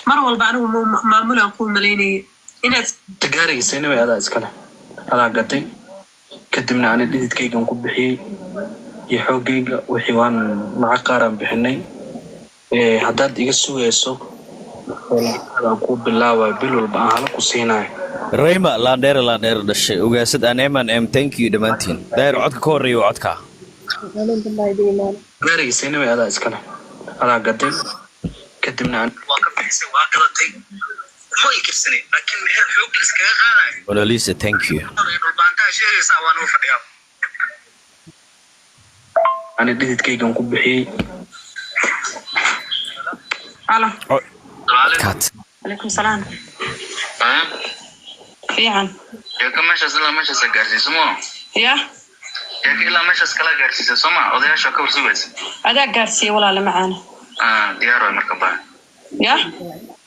Mar walba anigu maamulaan kuu malaynayay inaad Gaariga Saynabay adaa iskale, adaa gatay. Kadibna ani dhididkaygan ku bixiyey iyo xooggayga wixii, waan lacag qaaraan bixinay. Haddaad iga sugayso oo lacagtaada aan kuu bilaabayo, bil walba aan hala ku siinayo. Rayma laandheere, laandheere dhashay, ugaasad aan m and m, thank you dhammaantiin. Daahir, codka ka horreeya waa codka. Gaariga Saynabay adaa iskale, adaa gatay. Kadibna ani waa ka bixisay, waa gadatay, kuma inkirsanay, laakiin meher xoog la iskaga qaadayo. Monalisa, thank you. Dhulbaantaha sheegaysaa waan u fadhiyaa, ani dhididkaygan ku bixiyey. Alo. Cut. Calaykum salaam, fiican. Sheeko meeshaas ilaa meeshaas gaarsiiso mo. Ya. Sheeko ilaa meeshaas kala gaarsiisa sooma, odayaasha ka warsugaysa. Adaa gaarsiiye, walaale macaana. Ah, diyaar waay marka baa. Ya.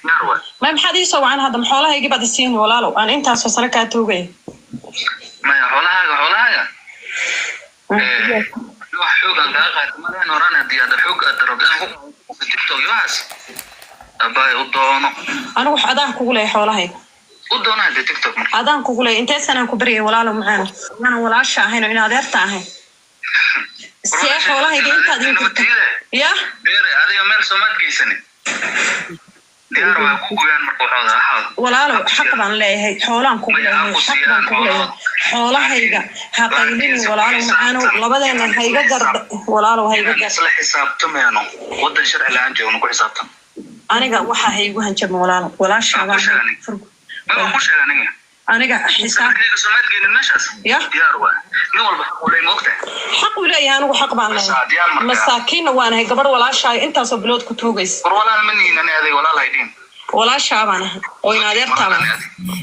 Diyaar waay. May, maxaad ii soo wacan hadda? Ma xoolahaygii baad isiin, walaalow, aan intaasoo sano kaa toogaya? Maya, xoolahaaga, xoolahaaga wax xoog aan kaa qaata maleen horaan. Haddii aad xoog aad rabto inaan ku TikTok iyo waxaas, abaay, u doono. Anigu wax adaan kugu leeyahay xoolahayga. U doono haddii TikTok marka. Adaan kugu leeyahay. Intee sanaan ku baryay, walaalow macaana, aanan walaasha ahayn oo in adeerta ahayn? See xoolahayga intaad inkirta ya? Beere, adiga meel soomaad geysanin, diyaar waa ku goyaan marka waxooda waxooda. Walaalow, xaq baan leeyahay, xoolaan kugu leeyahay, xaq baan kugu leeyahay xoolahayga. Ha qaylini, walaalow macaanow, labadeena ha iga garda, walaalow, ha iga Inaan gar. isla xisaabtamayno, wadan sharci la-aan joogno, ku xisaabtan. Aniga waxaa ha igu hanjabin, walaalow, walaashaa baan ahay. Ma waan ku sheega aniga. Aniga xisaab. Kayga soomaad geynin meeshaas. Ya. Diyaar waa, nin walba xaq uu leeyahay, ma ogtahay? Xaq uu leeyahay, anigu xaq baan leeyahay. Diyaar marka. Masaakiinna waanahay, gabadh walaashaayo intaasoo bilood ku tuugaysa. War walaal ma nihin ani adig, walaal haydhin. Walaashaa baan ahay oo in adeertaa baan ahay.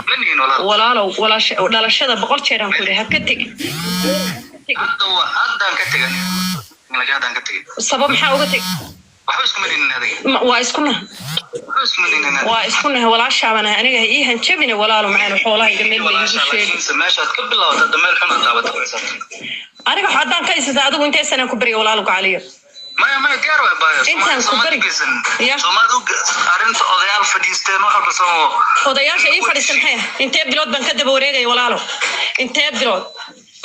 Ma nihin walaal. Walaalow, walaasha dhalashada 100 jeeraan ku yidhi ha ka tegin. Hadda haddaan ka tegay, laakiin haddaan ka tegay. Sabab maxaa uga teg? Waxba iskuma nihin adiga. Waa isku naha. Waxba iskuma nihin adiga. Waa isku naha, walaashaa baan ahay. Aniga ha ii hanjabine, walaalo macaan, xoolahayga meel ba iigu Walaasha sheegi. Laakiinse meeshaad ka bilowda hadda meel xun aad taabatay, ku xisaabtan. Aniga haddaan ka haysata adigu, intee sanaan ku barya, walaalo gacaliyo? Maya, maya, diyaar waay baayo. Intaan ku bari. Ya. Soomaali arrinta odayaal fadhiisteen wax walba soo. Odayaasha ii fadhiista maxay ah? Intee bilood baan ka daba wareegaya, walaalo? Intee bilood?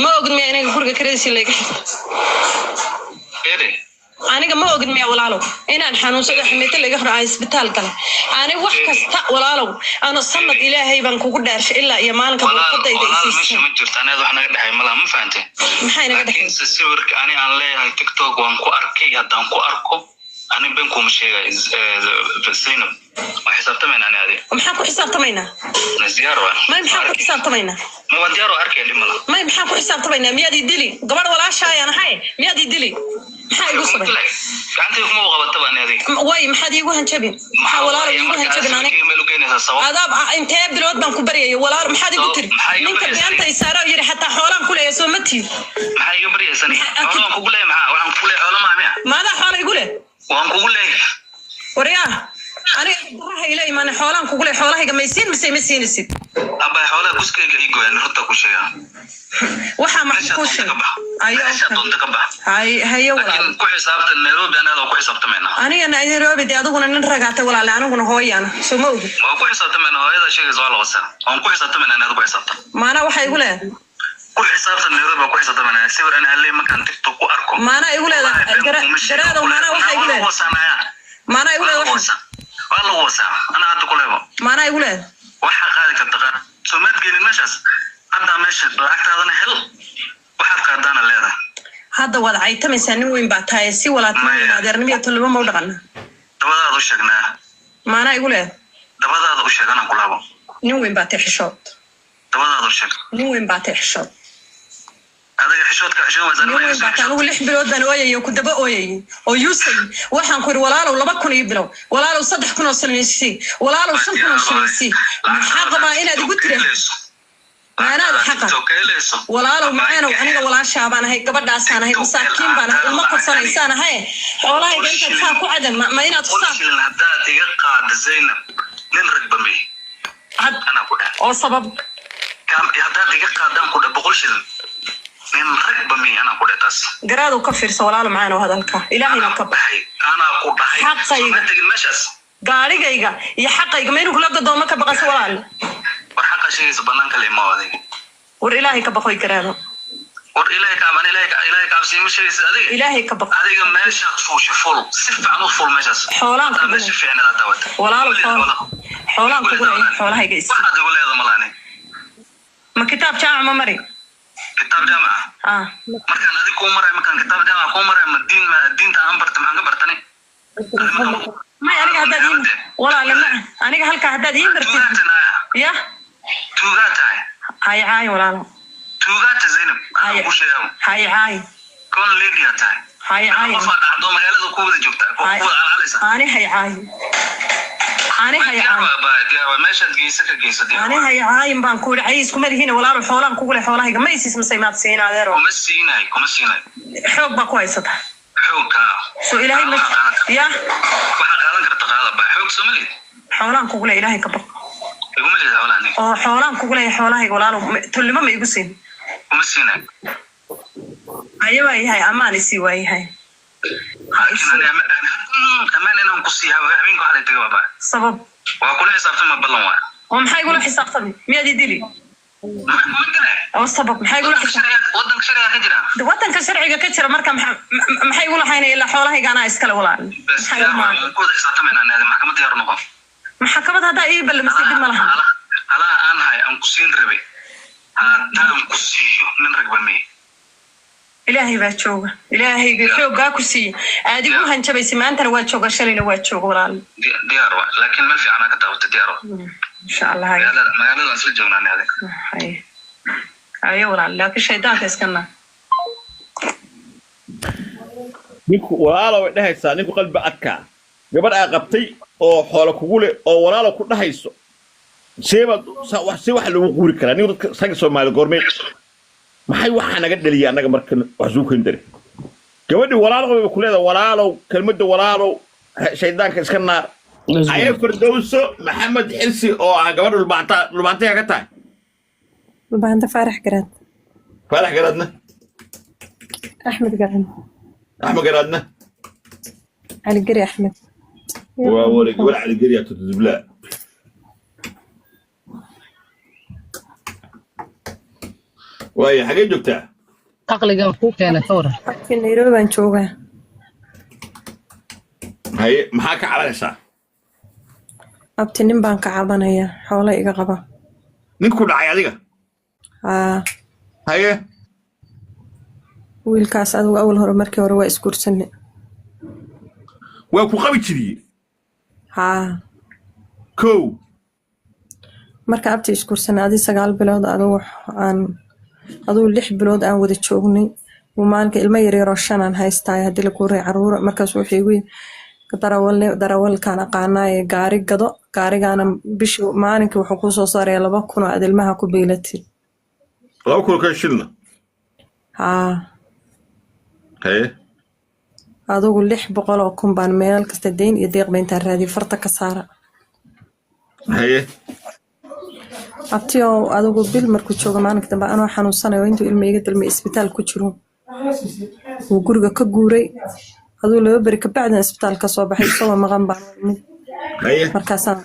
Ma ogid miya inaga guriga kiradiisii layga xirto? Ere. Aniga ma ogid miya, walaalow, inaan xanuunsado, xamiito laga hor aan isbitaal galay? Ani wax kasta, walaalow, ano sanad Ilaahay baan kugu dhaarshay ilaa iyo maalinka Walaal, burqadayda walaal meesha isiisay. ma jirto, aniga wax naga dhexay malaha, ma fahantay? Maxay naga dhexay? Laakiinse sawirka ani aan leeyahay TikTok waan ku arkay. Haddaan ku arko, ani ben kuma sheegay, Zainab, waa xisaabtamayna ani adiga. Maxaan ku xisaabtamaynaa? Diyaar waa. May, maxaan ku xisaabtamaynaa? Ma waa diyaar, waa arkay, dhib malaha. May, maxaan ku xisaabtamaynaa? Miyaad ii dili? Gabadh walaashaayaan ahay, miyaad ii dili? Maxaa igu sabay? Gacantayda kuma qabataba ani adiga. Way, maxaad iigu hanjabin? Maxaa, walaalo, iigu hanjabin aniga? Meel u geynaysaa sabab? Adaab ah, intee bilood baan ku baryayay, walaal? Maxaad igu tiri? Maxaa iga Ninka baryaysaa? beenta isaara yiri xataa xoolaan ku leeyahay, soo ma tiid? Maxaa iga baryaysan? Xoolo waan kugu leeyahay, maxaa waxaan kugu leeyahay? Xoolo maa miya? Maadaa xoola igu leh? Waan kugu leeyahay. Waryaa, aniga daraha ila imaane, xoolaan kugu leh, xoolahayga may siin mise ma siinaysid? Abay, xoolaha guskayga ii goyaan, runta ku sheega. Waxaa maxaa Meesha kuu doonta sheeg? ka bax. Ayo. Meesha doonta ka bax. Hay, haye, walaal. Laakiin ku xisaabtan Nairobi, anaada ku xisaabtamayna. Aniga Nairobi dee, adiguna nin ragaatay, walaale, aniguna hooyaana, soo ma ogi? Waan ku xisaabtamayna, hooyada sheegaysa waa la wasaa. Waan ku xisaabtamayna, anaada ku xisaabtan. Maanaa waxaa igu leedahay? Ku xisaabtan, Nairobi baa ku xisaabtamayna. Sawir ana haley markaan TikTok ku arko. Maanaa igu leedahay, garaadow? Maanaa waxaa igu leedahay? Wasanaya. Maanaa igu leedahay waxa? Waa lagu wasaa, anaa hadda ku leebo. Maanaa igu leedahay? Waxaa qaadi karta qaad, soo maad geenin meeshaas haddaa, meesha lacagtaadana hel, waxaad qaadaana leedahay. Hadda waad caytamaysaa, nin weyn baa tahay, si walaaltinimo Maya. adeernimo iyo tolnimo ma u dhaqana? Dabadaada u sheegnaa. Maanaa igu leedahay? Dabadaada u sheeg, anaa ku laabo. Nin weyn baa tahay, xishood. Dabadaada u sheeg. Nin weyn baa tahay, xishood. Adiga xishoodka xishood waysan. Nin weyn baa tahay. Anigu 6 bilood baan ooyayay oo ku daba ooyayay oo yuusay. Waxaan ku yidhi, walaalow, 2000 ii bilow, walaalow, 3000 oo shilin isii, walaalow, 5000 oo shilin isii. Maxaa qabaa inaad igu tira maanaad xaqa? Walaalow macaanow, aniga walaashaa baan ahay, gabadhaasaan ahay, masaakiin baan ahay, ilmo korsanaysaan ahay. Xoolahayga intaad saa ku cadan ma inaad 100 saa shilin haddaad iga qaada, Zaynab, nin ragba may anaa ku dheh. Oo sabab? Haddaad iga qaadaan ku dheh 100 shilin, nin ragba may anaa ku dheh taas. Garaadow, ka fiirso, walaalo macaanow, hadalka Ilaahayna Anaa ka ku bax. dhahay, anaa ku dhahay. Xaqayga. Soo ma tegin meeshaas. Gaarigayga iyo xaqayga ma inuu kula gadoomo ka baqaso walaal? War xaqa sheegaysa banaanka le ma adiga. War Ilaahay ka baqoy garaado. War Ilaahay ka amaan, Ilaahay ka cabsi ma sheegaysa adiga. Ilaahay ka baqo. Adiga meesha fuusha ful, si fiican u ful meeshaas. Xoolaan Hataa kugu meesha fiicneed aad daawata. Walaalo, xoolaan kugu leeyahay, xoolahayga isi. Waxaad igu leedahay malaani. Ma kitaab jaamac ma mari? Kitaab jaamac? Ah. Markaan adig kuu maray, markaan kitaab jaamac kuu maray, ma diin, ma diinta aan bartay, maxaan ka bartani? May, aniga haddaad ii, walaale, ma aniga halkaa haddaad ii martid. Tuugaa tahay. Ya. Tuugaa tahay. Hay caay walaalo. Tuugaa tahay, Zainab. Anaa kuu sheegaa. Hay caay. Kon lady aa tahay. Hay caay. Qofaa dhacdo magaalada ku wada joogta, ku Hay. wada calcalaysa. Ani hay caay, ani hay Diyaar caay. waa baa, diyaar waa, meeshaad geysa ka geysa, diyaar Ani waa. hay caayin baan ku yidhi, cay iskuma lihiin walaalo. Xoolaan kugu leh, xoolahayga ma isiis mase imaad siin adeero? Kuma siinayo, kuma siinayo. Xoog baa ku haysataa. Xoog kaa. So Ilaahay ma ya. Waxaa qaadan karta qaada baa, xoog soo ma lihid. Xoolaan kugu leh, Ilaahay ka baq. Iguma lihid xoolaha aniga. Oo xoolaan kugu leeyahay, xoolahayga walaalo, tolnimo ma igu siin? Kuma siinayo. Aye, waa yahay, amaan isii waa yahay. Laakiin ani amaan inaan ku siiya habeenka waxaa la taga baa. Sabab? Waa kula xisaabtama, ballan waa. Oo maxaa igula xisaabtami? Miyaad i dili? Ma dilay. Oo sabab maxaa igula xisaabtami? Wadanka sharciga ka jira. Wadanka sharciga ka jira, marka maxay igula haynaya? Ilaa xoolahayga anaa iskale walaal. Bas. Maxay Diyaar igu waa maamul? ku wada xisaabtamaynaa naadi, maxkamad diyaar noqon. Maxkamad haddaa ii ballamisay dib ma laha. Halaha aan hay aan ku siin rabay haddaan ku siiyo, nin ragba mee? Ilaahay baa jooga, Ilaahayga xooggaa ku siiye aad igu hanjabaysay maantana waa jooga, shalayna waa jooga walaal. Diyaar waa, laakiin meel fiican aa ka daawata, diyaar waa. Insha Allah, haye. Magaalada isla joognaa naadi. Haye haye walaal, laakiin shaydaanka iskana. Ninku walaalo way dhahaysaa, ninku qalbi adkaa. Gabadh aa qabtay oo xoolo kugu leh oo walaalo ku dhahayso, seebaad see wax loogu quuri karaa ninku? Dadka ragga Soomaali goormay maxay waxaa naga dhaliya annaga marka wax suu keeni dare? Gabadhii walaalo qabay ku leedahay walaalow, kelmadda walaalow, shaydaanka iska naar. Ayee Fardowso Maxamed Xirsi oo ah gabadh Dhulbaanta, Dhulbaantaya ka tahay? Dhulbaanta Faarax Garaad. Faarax Garaadna? Axmed Garaad. Axmed Garaadna? Cali Gari Axmed. Waa wari gabadh Caligeriya tudublaa. Waaya, xagee joogtaa? Aqligan kuu keenay ka waran? Halkii Nairobi baan joogaa. Haye, maxaa ka cabanaysaa? Abti, nin baan ka cabanayaa, xoola iga qaba. Ninku dhacay adiga? Haa. Haye. Wiilkaas adigu awal hore, markii hore waa isguursanay. Waa ku qabi jiriye? Haa. Kow. Marka abti isguursanay adi 9 bilood adigu aan adigu 6 bilood aan wada joognay. Uu maalinka ilmo yaryaroo shanaan haystaay haddii la kuuray caruura. Markaas wuxuu igu yidhi darawalne, darawalkaan aqaanaaye gaari gado, gaarigaana bishii maalinkii wuxuu kuu soo saaraya 2000 oo aad ilmaha ku biilatid. 2000 ka shilna? Haa. Haye. Adigu 600,000 baan meel kasta deyn iyo deeqba intaan raadiyay farta ka saara. Haye. Abtiyow, adigu bil markuu joogo, maalinka dambe anoo xanuunsanayo intuu ilma iga dilmay isbitaal ku jiro wuu guriga ka guuray. Adigu 2 beri kabacdina isbitaal ka soo baxay, isagoo maqan baan imid. Haye. Markaasaan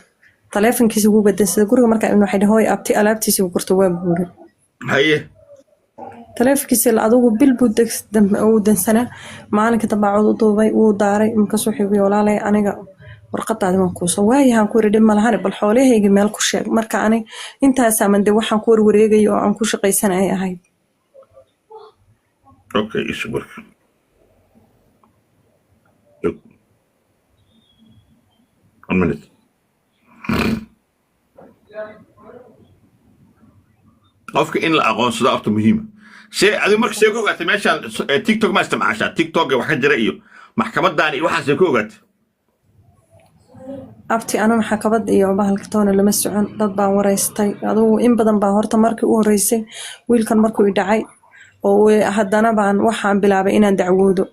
taleefankiisa ugu badansaday guriga. Markaa imid waxay dhahay hooy, abti alaabtiisa uu gurto, waa guuray. Haye. Taleefankiisa adigu bil buu uu dansanaa. Maalinka dambe cod u duubay, wuu daaray. Markaas wuxuu igu yiri, walaalay, aniga warqadaadi waan kuusoo waayahan ku yiri, dhib malahane, bal xoolahayga meel ku sheeg. Marka ani intaasaa de waxaan ku warwareegay oo aan ku shaqaysanayay ahayd. Okay, isu marka. Look. One minute. Qofka in la aqoonsado afta muhiima. See adigu marka see ku ogaatay meeshaan TikTok ma isticmaashaa? TikTok wax ka jira iyo maxkamadan iyo waxaasay ku ogaatay? Abti, anu maxkamad iyo bahalka toona lama socon, dad baan waraystay. Adugu in badan baa horta markii u horeysay wiilkan markuu i dhacay oo haddana baan waxaan bilaabay inaan dacwoodo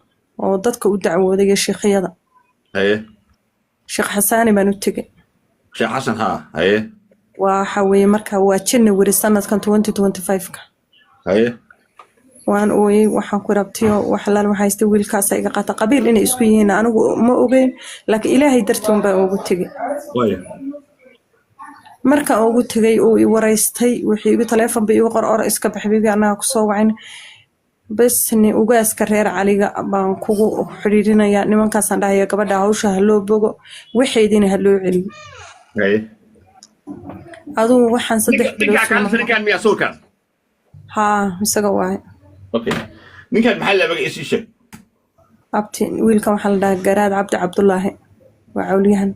oo dadka u dacwooday iyo sheekhyada. Haye. Sheekh Xasaani baan u tegay. Sheekh Xasan, haa, haye. Waxa weeye marka waa January sanadkan 2025-ka. Haye. Waan ooyey, waxaan ku rabtiyo wax alaal waxaa haystay wiilkaasa iga qaata. Qabiil inay isku yihiin anigu ma ogeyn, laakiin Ilaahay dartii un baan ugu tegey. Waaya. Markaan ugu tegay uu i waraystay, wuxuu igu taleefon ba igu qor or iska baxay biigi, annaga kusoo wacin bes ni ugaaska reer Caliga baan kugu xidhiidhinayaa, nimankaasaan dhahaya gabadha hawsha ha loo bogo, waxeediina ha loo celiyo. Haye. Adugu waxaan 3 bilood Ninkaa kaa ninkaan miyaa sawirkaan? Haa, isaga waaye. Okay, ninkaan maxaa la magaciisa ii sheeg. Abti, wiilkan waxaa la dhahaa Garaad Cabdi Cabdulaahi, waa cawliyahan.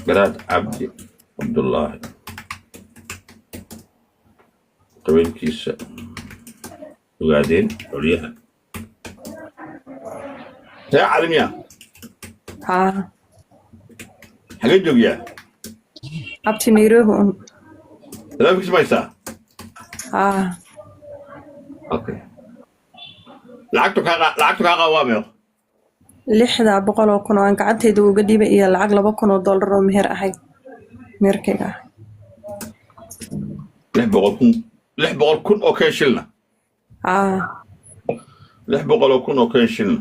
Garaad Cabdi Cabdullaahi, qabiilkiisa Ogaadeen, Coliyaha ree Cali miya? Haa. Xagee joogyaa? Abti, Nairobi un. Telefonkiisa ma haysaa? Haa. Okay, lacagtu kaa qaba waa meeq? 600,000 oo aan gacantayda uga dhiibay iyo lacag $2,000 oo meher ahayd, meherkayga ah. 600,000, 600,000 oo keen shilna? Haa. 600,000 oo keen shilna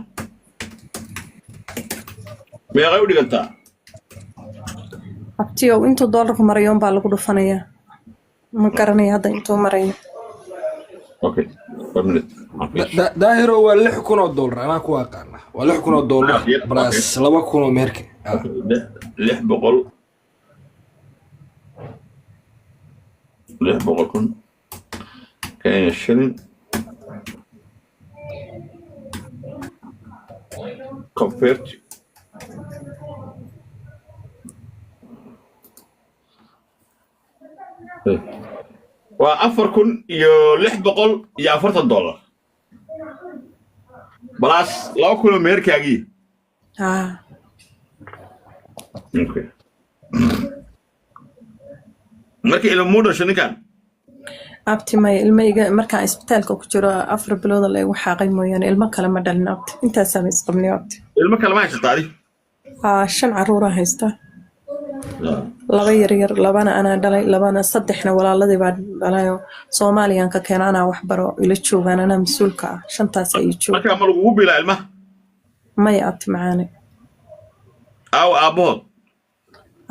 meeqay u dhigantaa? Abtiyow, intuu doolarku marayo unbaa lagu dhufanayaa, ma garanaya hadda intuu marayo. Okay, one minute. Daahiro, waa $6,000, anaa ku aqaana, waa $6,000 plus 2,000 oo meherka. 600, 600,000 Kenya shilling convert. Waa $4,640 plus 2,000 oo meherkaagii. Haa. Okay. Marka ilmuu dhasho ninkan? Abti, maya, ilmahayga markaan isbitaalka ku jiro 4 bilooda la igu xaaqay mooyaane, ilmo kale ma dhalin abti, intaasaaba isqabnay abti. Ilmo kale ma haysata adi? Haa, shan caruuraa haysta, laba yaryar, labana anaa dhalay, labana saddexna walaaladii baa dhalayoo Soomaaliyan ka keena, anaa waxbaro, ila joogaan, anaa mas-uulka ah, shantaas ay jooga. Marka ma lagugu biilaa ilmaha? Maya, abti macaane. Aawa aabbahood?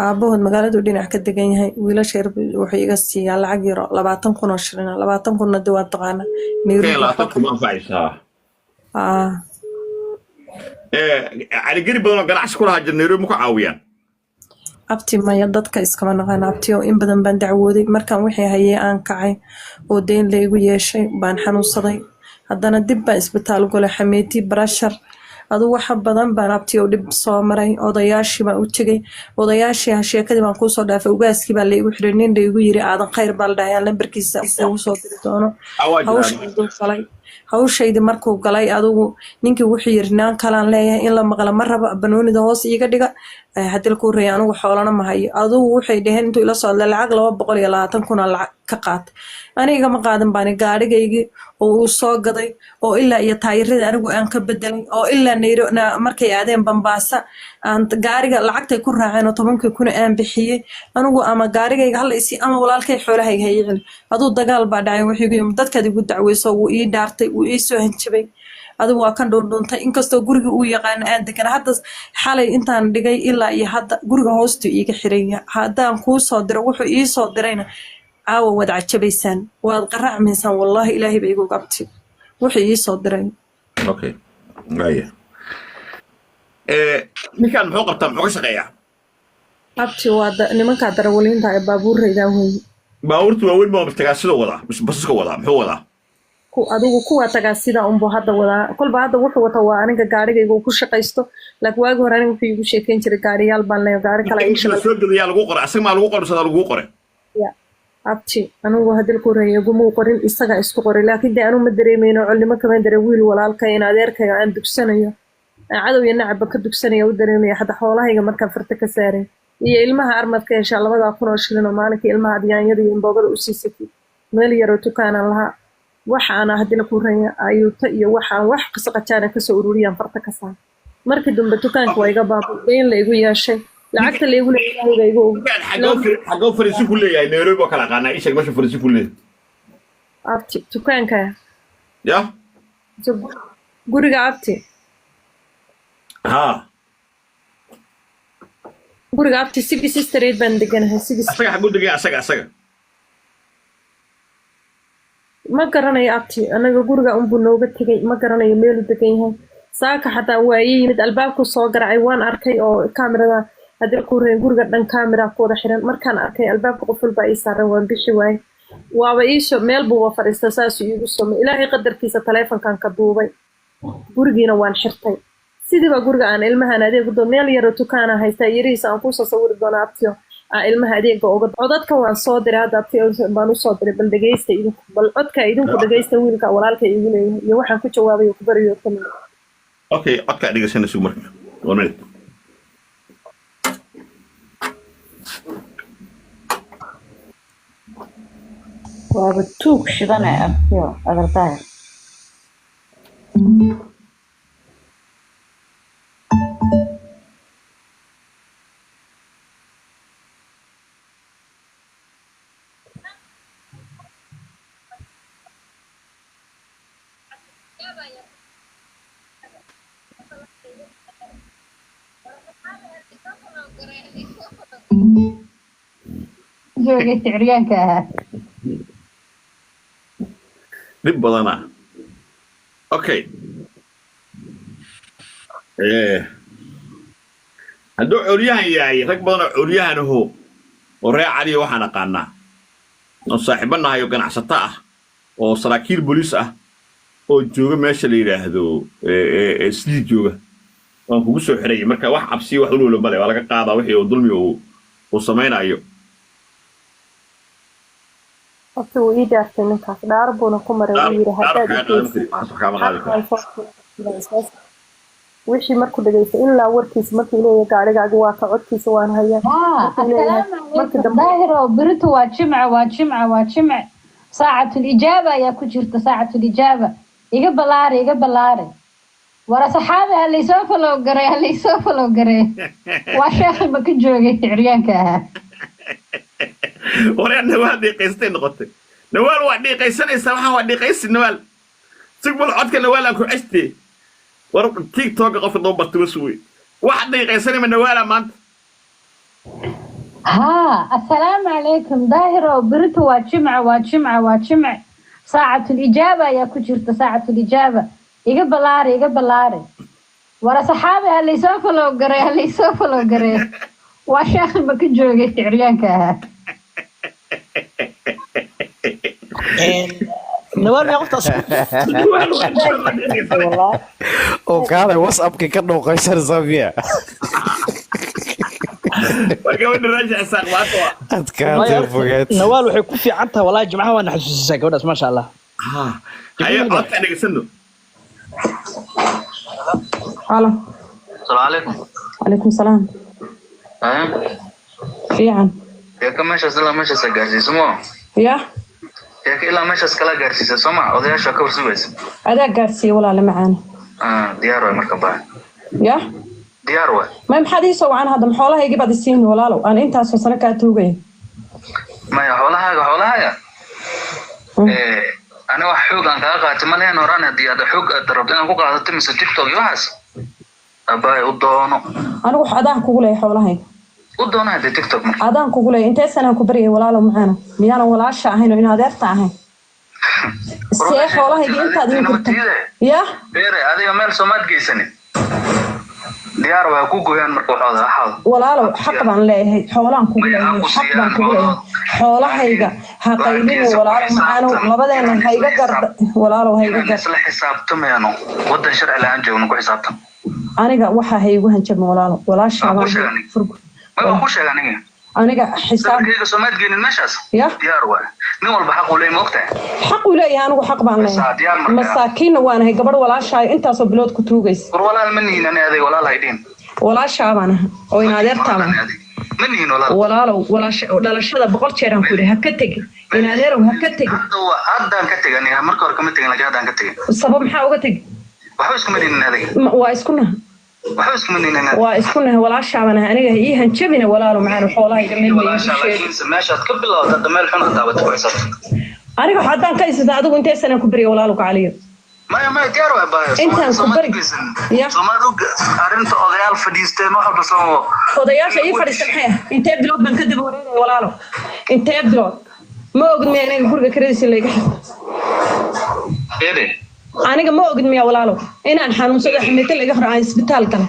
Aabahood magaaladu dhinac ka degan yahay. Wiilasha yar wuxuu iga siiyaa lacag yaro 20,000 oo shilina, 20,000-na de waa taqaana Nairobi. Keen 20 kuma anfacaysaa. Aa. Caligeri badan oo ganacsi ku lahaa jir Nairobi ma ku caawiyaan? Abti, maya, dadka iskama naqaan abti, oo in badan baan dacwooday. Markaan wixii hayay aan kacay oo deyn laygu yeeshay baan xanuunsaday, haddana dib baan isbitaal galay, xameeti, barashar, adu waxa badan baan abti oo dhib soo maray. Odayaashii baan u tegay, odayaashii ha sheekadii baan kuusoo dhaafay, ugaaskii baa laygu xiray, nin laygu yiri Aadan Khayr baa la dhahay, aan lambarkiisa kugu soo diri doono. Waa jiraan. Hawshayduu galay, hawshaydi markuu galay adugu ninkii wuxuu yiri naan kalaan leeyahay in la maqla ma raba, banoonida hoos iiga dhiga. Haddii la kuu reeyay anigu xoolana ma hayo. Adugu waxay dhaheen intuu ila socda lacag 220,000 lacag ka qaat, aniga ma qaadan baani. Gaadhigaygii oo uu soo gaday oo ilaa iyo taayiradii anigu aan ka bedelay oo ilaa Nairobi markay aadeen Bambaasa aan gaariga lacagtay ku raaceen oo 10kii kuna aan bixiyey anigu, ama gaarigayga hala isi ama walaalkay xoolahayga ha ii celi. Aduu dagaal baa dhacay, wuxuu igu yimi dadkaad igu dacweyso, wuu ii dhaartay, wuu ii soo hanjabay. Adigu waa kan dhuundhuuntay, inkastoo guriga uu yaqaano aan degana. Hadda xalay intaan dhigay ilaa iyo hadda guriga hoostuu iiga xiran yahay. Haddaan kuu soo diro wuxuu ii soo dirayna caawa, waad cajabaysaan, waad qaracmaysaan, wallaahi Ilaahay ba igu qabti wuxuu ii soo diray. Okay, waaya. Ninkan muxuu qabtaa, muxuu ka shaqeeyaa? Abti, waa nimankaa darawaliinta ee baabuuraydaa wey. Baabuurta waaweyn baa tagaasida wadaa mise basaska wadaa? Muxuu wadaa? Adigu kuwa tagaa sidaa unbuu hadda wadaa, kolba hadda wuxuu wataa waa aniga gaarigayga uu ku shaqaysto, laakiin waagi hore aniga wuxuu iigu sheekeyn jiray gaariyaal baan leeyahay, gaari kale ii Inta la shaqay. soo gelayaa lagu qoray asaga maa lagu qoray mise lagu qoray? Abti, anigu hadii ku reeyay igumuu qorin, isagaa isku qoray, laakiin dee anigu ma dareemeyno colnimo kama dareem, wiil walaalkay in adeerkayga aan dugsanayo, aan cadow iyo nacabba ka dugsanaya u dareemaya. Hadda xoolahayga markaan farta ka saaray iyo ilmaha armad ka heshaa 2,000 oo shilin oo maalinkii ilmaha adyaanyada iyo imboogada u siisatay, meel yaroo dukaanaan lahaa, waxaana haddii la ku reeya ayuuta iyo waxaan wax qasaqajaana kasoo ururiyaan farta ka saar. Markii dambe dukaanka waa iga baabay, deyn la igu yeeshay, lacagta la igu leeyahay Ilaahay baa igu og. Ninkan xagoo fariisin ku leeyahay Nairobi? Oo kala aqaanaa, ii sheeg meesha fariisin ku leeyahay. Abti, dukaanka. Yah. Guriga abti. Haa. Guriga abti six street baan deganahay, six. Asaga xaguu degaya, asaga? Ma garanayo abti, anaga guriga unbuu nooga tegay, ma garanayo meeluu degan yahay. Saaka xataa waa ii yimid, albaabku soo garacay, waan arkay oo kaamirada haddii ku rayn guriga dhan kaamira ku wada xiran. Markaan arkay albaabka quful baa ii saaran, waan bixi waayey. Waaba iisho meel buuba fadhiista, saasuu iigu somay. Ilaahay qadarkiisa taleefonkan ka duubay, gurigiina waan xirtay. Sidiiba guriga aan ilmahan adeeg u doon, meel yaroo dukaana haystaa, yarihiisa aan kuusoo sawiri doona abtiyo, aan ilmaha adeega uga codadka waan soo diray hadda abtiyo baan usoo diray. Bal dhegeysta idinku, bal codka idinku dhegeysta, wiilka walaalka iigu leeyahay iyo waxaan ku jawaabay ku baryo kamid. Okay, codkaa dhegeysanayso marka. One minute. Waaba tuug shidanaya abtiyo adardaahir. Joogay ciryaanka ahaa. Dhib badanaa. Okay, hadduu curyahan yahay, rag badan oo curyahan aho oo reer Caliya waxaan aqaanaa oo saaxiibo nahay oo ganacsato ah oo saraakiil booliis ah oo jooga meesha la yidhaahdo sidii jooga waan kugu soo xirayay. Marka wax cabsiya wax ulwalo male, waa laga qaadaa wixii uu dulmi uu samaynayo. Abti wuu ii dhaartay ninkaas, dhaar buuna ku maray, wuu yidhi haddaad i Kaama qaadi karo. Wixii markuu dhegeystay ilaa warkiisa markuu leeyahay gaarigaaga waa ka codkiisa waan hayaa. Markuu leeyahay Assalaamu markii calaykum dambe. Daahiro, berito waa jimce, waa jimce, waa jimce, saacatul ijaaba ayaa ku jirta, saacatul ijaaba. Iga ballaari, iga ballaari. War asxaabi, ha laysoo follow garay, ha laysoo follow garay. Waa sheekhi ma ka joogay ciryaanka ahaa. Waryaa, Nawaal dhiiqaystay noqotay. Nawaal waa dhiiqaysanaysaa, waxaan waa dhiiqaysi. Nawaal, sigbal codka Nawaal aan ku cestee. War TikToka qofka doo bartay was wey wax dhiiqaysanayma Nawaala maanta. Haa, assalaamu calaykum Daahiro, berito waa jimce, waa jimce, waa jimce, saacatul ijaaba ayaa ku jirta, saacatul ijaaba. Iga ballaari, iga ballaari. War asxaabi, ha laysoo follow garay, ha laysoo follow garay. Waa sheekhi ma ka joogay ciryaanka ahaa. Nawaal miyaa qoftaas? Nawaal waa dhiiqaysanay. Oo kaalay WhatsAppka ka dhooqaysanaysaa miya? Waa gabadha raajic Isaaq maanta waa Adkaatay fogaad. Nawaal waxay ku fiican tahay wallahi, jimcaha waa na xasuusisaa gabadhaas, maasha Allah. Haye, codka dhegeysano. Halo. Asalaamu calaykum. Calaykum salaam. Fiican. Sheeko meeshaas ilaa meeshaas gaarsiiso mo. Yah. Sheeko ilaa meeshaas kala gaarsiisa sooma, odayaasha ka warsugaysa. Adaa gaarsiiye walaale macaane. Diyaar waay marka baa. Yah. Diyaar waay. May, maxaad ii soo wacan hadda? Ma xoolahaygii baad isiini walaalow, aan intaasoo sano kaa tuugaya? Maya, xoolahaaga xoolahaaga. Ani wax xoog aan kaga qaatay ma lehen horaan. Haddii aad xoog aad rabto inaad ku qaadato mise TikTok iyo waxaas, abaay u doono. Anigu wax adaan kugu leeyahay xoolahayga. U doono haddii TikTok marka. Adaan kugu leeyahay, intee sanaan ku baryay walaalow macaano? Miyaanan walaasha ahayn oo in adeerta ahayn? See xoolahayga intaad ii gurtay? Yah. Beere, adiga meel soomaad geysanin. Diyaar waa ku gooyaan marka waxooda waxaada. Walaalow, xaq baan leeyahay, xoolaan kugu leeyahay, xaq baan kugu leeyahay xoolahayga. Ha qaylinin walaalow macaanow, labadeena ha iga gar walaalow, ha iga Inaan gar. isla xisaabtamayno, wadan sharci la-aan joogno ku xisaabtan. Aniga waxa ha igu hanjabin walaalow, walaashaa Waa baan ku sheegay aniga. furgu. Ma waa ku sheegay aniga. Aniga xisaab. Sawirkayga soomaad geenin meeshaas. Yah. Diyaar waay. Nin walba xaq uu leeyahay, ma ogtahay? Xaq uu leeyahay, anigu xaq baan leeyahay. Diyaar marka. Masaakiinna waanahay, gabadh walaashaayo intaasoo bilood ku tuugaysa. War walaal ma nihin ani adeeg, walaal haydhiin. Walaashaa baan ahay oo in adeertaa baan ahay. Ma nihin walaal. Walaalow, walaasha dhalashada 100 jeer aan ku yidhi ha ka tegin, in adeerow ha ka tegin. Haddaan ka tegin aniga, marka hore kama tegin, laakiin haddaan ka tegin. Sabab maxaa uga tegi? Waxba iskuma nihin adeeg. Waa isku naha. Waxba iskuma nihin adeeg. Waa isku naha, walaashaa baan ahay. Aniga ha ii hanjabina walaalow macaan, xoolahayga meel ma iigu Walaasha sheegin. laakiinse meeshaad ka bilowda hadda meel xun aad taabatay ku xisaabtan. Aniga haddaan ka isita, adigu intee sanaan ku barya walaalow gacaliyo? Maya, maya, diyaar waay baayo. Intaan ku bari. Ya. Soomaali arrinta odayaal fadhiisteen wax walba soo Odayaasha ii fadhiista maxay ah? Intee bilood baan ka daba wareegaya, walaalo? Intee bilood? Ma ogid miya aniga guriga kiradiisa layga xirto? Ere. Aniga ma ogid miya, walaalow, inaan xanuunsado, xameeto laga hor aan isbitaal galay?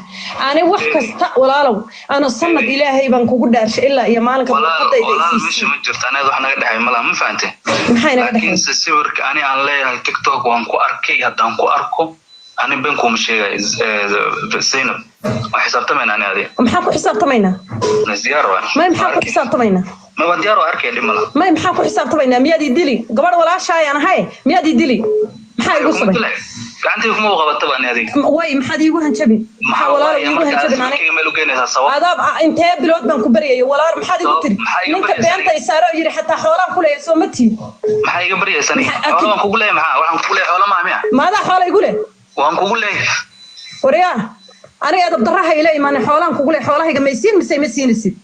Ani wax kasta, walaalow, ana sanad Ilaahay baan kugu dhaarshay ilaa iyo maalinka Walaal, warqadayda walaal, isiisay. Meesha ma jirto aniga wax naga dhexay malaha, ma fahantay? Maxay naga dhexay? Laakiinse sawirka ani aan leeyahay TikTok waan ku arkay. Haddaan ku arko, ani ben kuma sheegay, Zainab, waa xisaabtamayna ani adiga. Maxaan ku xisaabtamaynaa? Diyaar waay. May, maxaan ku xisaabtamaynaa? Ma waa diyaar, waa arkay, dhib malaha. May, maxaan ku xisaabtamaynaa? Miyaad ii dili? Gabadh walaashaayaan ahay, miyaad ii dili? Maxaa igu sabay? Gacantayga kuma qabataba ani adiga. Way, maxaad iigu hanjabi? Maxaa, walaalo, Waaye iigu marka hanjabin aniga? Sawirkayga meel u geynaysaa sabab? Adaab intee bilood baan ku baryayay, walaal? Maxaad igu tiri? Maxaa iga Ninka baryaysaa? beenta isaaro yiri xataa xoolaan ku leeyahay, soo ma tiid? Maxaa iga baryaysaa aniga? Xoola waan kugu leeyahay. Maxaa waxaan kugu leeyahay? Xoola maaha miya? Maadaa xoola igu leh? Waan kugu leeyahay. Waryaa, aniga edab darraha ila imaanay. Xoolaan kugu leh, xoolahayga may siin mise ma siinaysid?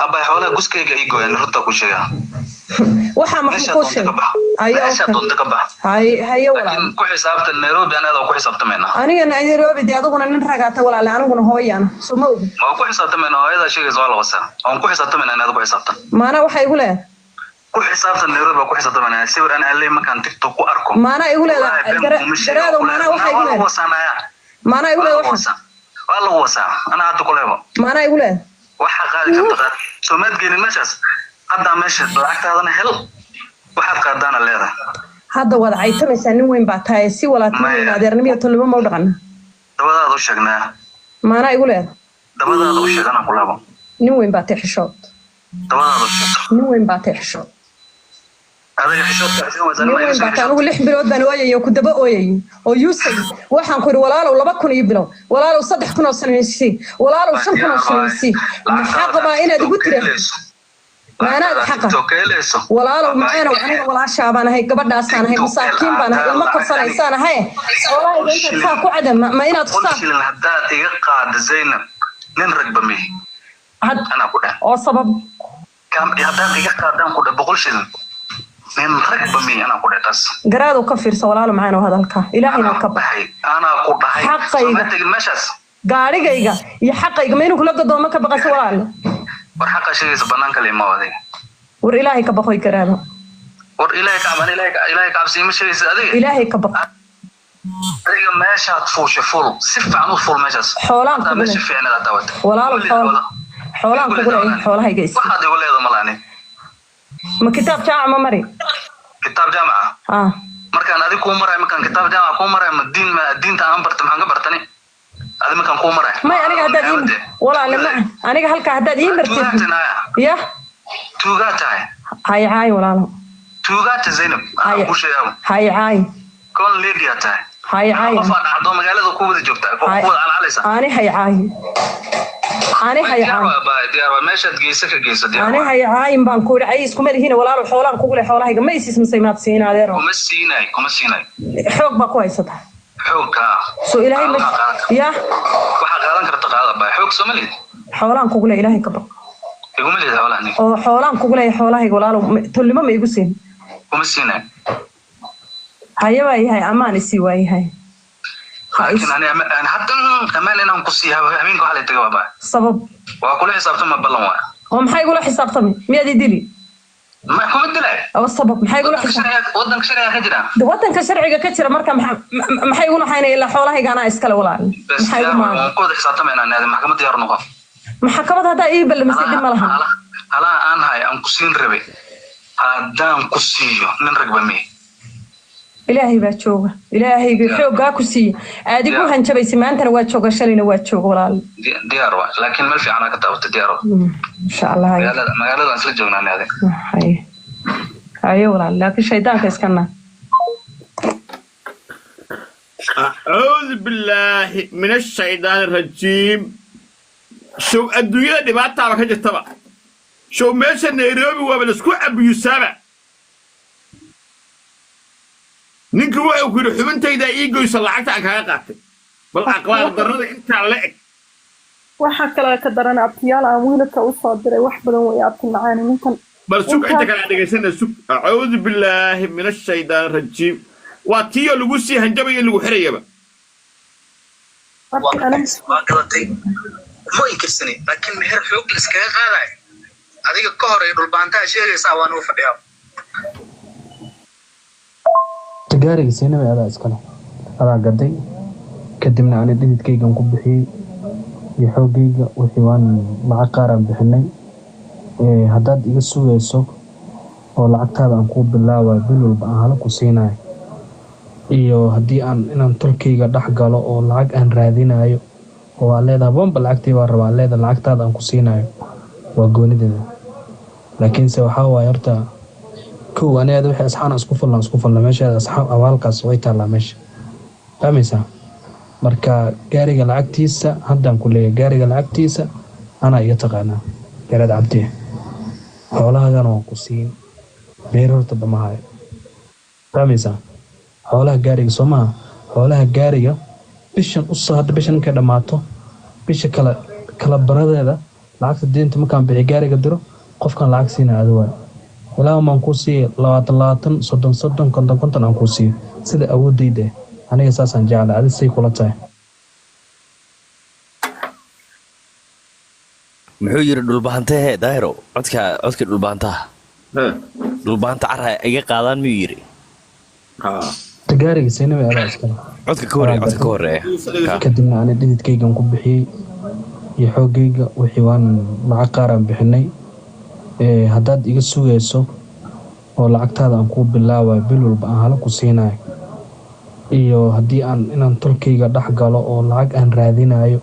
Abay, xoolaha guskayga ii gooyan, runta ku sheegaa. Waxaa maxuu Meesha kuu doonta sheegay? ka bax. Haye. Meesha Okay. doonta ka bax. Haye, haye, walaal. Laakiin ku xisaabtan Nairobi, anaada waa ku xisaabtamaynaa. Aniga Nairobi dee, aduguna nin ragaata, walaale, aniguna hooyaan, soo ma ogin? Waan ku xisaabtamaynaa. Hooyadaa sheegaysa waa la wasaa. Waan ku xisaabtamaynaa, inaad ku xisaabtan. Maanaa waxaa igu leedahay? Ku xisaabtan, Nairobi baa ku xisaabtamaynaa. Sawir aan aan leeyahay markaan TikTok ku arko, Maanaa igu leedahay? Wallaahi, been kuma sheego. Garaadow, maanaa waxaa igu Waa lagu leedahay? wasaanayaa. Maanaa igu Waa leedahay lagu waxa? wasaa, waa lagu wasaa. Anaa hadda ku leebo. Maanaa igu leedahay? Waxa qaadi karta qaad. Soo maad geenin meeshaas haddaa? Meesha lacagtaadana hel, waxaad qaadaana leedahay. Hadda waad caytamaysaa, nin weyn baa tahay, si walaaltinimo Maya. weyn, adeernimo iyo tolnimo ma u dhaqana? Dabadaada u sheegnaa. Maanaa igu leedahay? Dabadaada u sheeg, anaa ku leebo. Nin weyn baa tahay, xishood. Dabadaada u sheeg. Nin weyn baa tahay, xishood. Adiga xishoodka xishoon waysaa. Nin Nima iga weyn soo baa tahay. xishood. Anigu 6 bilood baan ooyayay oo ku daba ooyayay oo yuusay. Waxaan ku yidhi, walaalow, 2000 ii bilow, walaalow, 3000 oo shilin sii, walaalow, 5000 oo shilin sii. Maxaa qabaa inaad igu tira maanaad xaqa? Walaalow macaanow, aniga walaashaa baan ahay, gabadhaasaan ahay, masaakiin baan ahay, ilmo korsanaysaan ahay. Xoolahayga intaad saa ku cada ma inaad Boqol saa shilin haddaad iga qaado, Zaynab, nin ragba mihi. Anaa ku dheh. Oo sabab? Haddaad iga qaadaan ku dheh 100 shilin, nin ragba mihi, anaa ku dheh taas. Garaadow, ka fiirsa, walaalo macaanow, hadalka Ilaahayna ka bax. Anaa ku dhahay. Xaqayga. Soo ma tegin meeshaas. Gaadhigayga iyo xaqayga ma inuu kula gadoomo ka baqaysa, walaale? War xaqa sheegaysa banaanka la imaa adiga. War Ilaahay ka baqoy, Garaado. War Ilaahay ka caban, Ilaahay ka cabsi ma sheegaysa adiga. Ilaahay ka baq. Adiga meeshaad fuusha fuul, si fiican u fuul meeshaas. Xoolaan Haddaa kugu meesha leh. fiicneed aad daawata. Walaalo, xoolaan kugu leeyahay, xoolahayga is. Waxaad igu leedahay malaani. Ma kitaab jaamac ma mari? Kitaab jaamaca? Ah. Markaan adig kuu marayo, markaan kitaab jaamaca kuu marayo, ma diin, ma diinta aan barta, maxaan ka bartani adi markaan kuu marayo? May, aniga haddaad ii, walaale, ma aniga halkaa haddaad ii martid ya. Tuugaa tahay. Hay caay, walaalo. Tuugaa tahay, Zaynab, anaa kuu sheegaaba. Hay caay. Con lady aa tahay. Hay caay. Qof aa dhacdo magaalada ku wada joogta, ku wada calcalaysa. Ani hay caay, ani hay Diyaar caay. waa baay, diyaar waa. Meeshaad geysa ka geyso, diyaar Ani waa. hay caayin baan ku idhi. Ay iskuma lihiin, walaalo, xoolaan kugu leh, xoolahayga ma isiis mise maad siin, adeero? Kuma siinay, kuma siinay. Xoog baa ku haysataa. Xoog kaa. Soo Ilaahay ma ya. Waxaa qaadan karta qaada baay, xoog soo ma lihid. Xoolaan kugu leh, Ilaahay ka baq. Iguma lihid xoolaha aniga. Oo xoolaan kugu leeyahay, xoolahayga, walaalo, tolnimo ma igu siin? Kuma siinay. Haye, waa yahay, amaan isii, waa yahay. Laakiin ani hadda amaan inaan ku siiya habeenka waxaa la taga waa baay. Sabab? Waa kula xisaabtama, ballan waa. Oo maxay igula xisaabtamay? Miyaad i dili? Ma kuma dilay. Oo sabab, maxay igula xisaabtamay? Wadanka sharciga ka jira. De wadanka sharciga ka jira, marka maxay igula haynaya? Ilaa xoolahayga anaa iskale, walaal. Bes. Maxay igu Diyaar maamul? waan ku wada xisaabtamaynaa naadi, maxkamad diyaar noqon. Maxkamad haddaa ii ballamisay dhib ma lahan. Halaha aan hay aan ku siin rabay haddaan ku siiyo, nin ragba mihi. Ilaahay baa jooga, Ilaahayga xooggaa ku siiye aad igu hanjabaysay maantana waa jooga, shalayna waa jooga, walaal. Diyaar waa, laakiin meel fiican aa ka taabatay, diyaar waa. Insha Allah, haye. Magaalada aan isla joognaa naadi. Haye, haye, walaal, laakiin shaydaanka iska naa. أعوذ بالله من الشيطان الرجيم. Show adduunyada dhibaataaba ka jirtaba. Show meesha Nairobi waaba laisku abiyusaaba. Ninka wuxuu ku yidhi xubintayda ii goysa lacagta aan kaaga qaatay. Bal aqlaaq darrada intaa la eg. Waxaa kaloo ka daran, abtiyaal aan wiilka usoo diray wax badan way, abti macaani, ninkan. Bal sug, inta kale aan dhegaysana, sug. أعوذ بالله من الشيطان الرجيم. Waa tiiyoo lagu sii hanjabaya in lagu xirayaba. Waa gadatay, ma inkirsanin, laakiin meher xoog la iskaga qaadayo adiga ka hor iyo dhulbaantaha sheegaysaa waan u fadhiyaa. Gaariga Saynabay adaa iskale, adaa gaday, kadibna ani dhididkaygan ku bixiyey iyo xooggayga. Wixii waan lacag qaaraan bixinay. Haddaad iga sugayso oo lacagtaada aan kuu bilaabayo, bil walba aan hala ku siinayo, iyo haddii aan inaan tolkayga dhex galo oo lacag aan raadinayo oo aad leedahay boomba lacagtii baan rabaa, leedahay lacagtaada aan ku siinayo, waa goonideeda. Laakiinse waxaa waaye horta kow, aniga wixii asxaan isku falna isku falna meesheeda, asxaab abaalkaas way taallaa meesha, fahmaysaa? Marka gaariga lacagtiisa haddaan ku leeyahay, gaariga lacagtiisa anaa iga taqaanaa, Garaad Cabdi. Xoolahagana waan ku siin, beer horta damahayo, fahmaysaa? Xoolaha gaariga soo maha, xoolaha gaariga bishan usoo hadda, bishan markay dhammaato, bisha kale kala baradeeda lacagta deynta markaan bixi gaariga diro, qofkan lacag siina adi waay. Ilaa maan kuu siiya 20 20, 30 30, 50 50 aan kuu siiyo sida awoodayda eh. Aniga saasaan jeclay, adi say kula tahay? Muxuu yidhi dhulbahantehe, Daahiro? Codka, codkii dhulbahantaha, dhulbahanta cara iga qaadaan miyuu yidhi? Gaariga Saynabay adaa iskale. Codka ka horeeya, codka ka horeeya. Kadibna ani dhididkaygan ku bixiyey iyo xooggayga. Wixii waan lacag qaaraan bixinay. Haddaad iga sugayso oo lacagtaada aan kuu bilaabayo, bil walba aan hala ku siinayo, iyo haddii aan inaan tolkayga dhex galo oo lacag aan raadinayo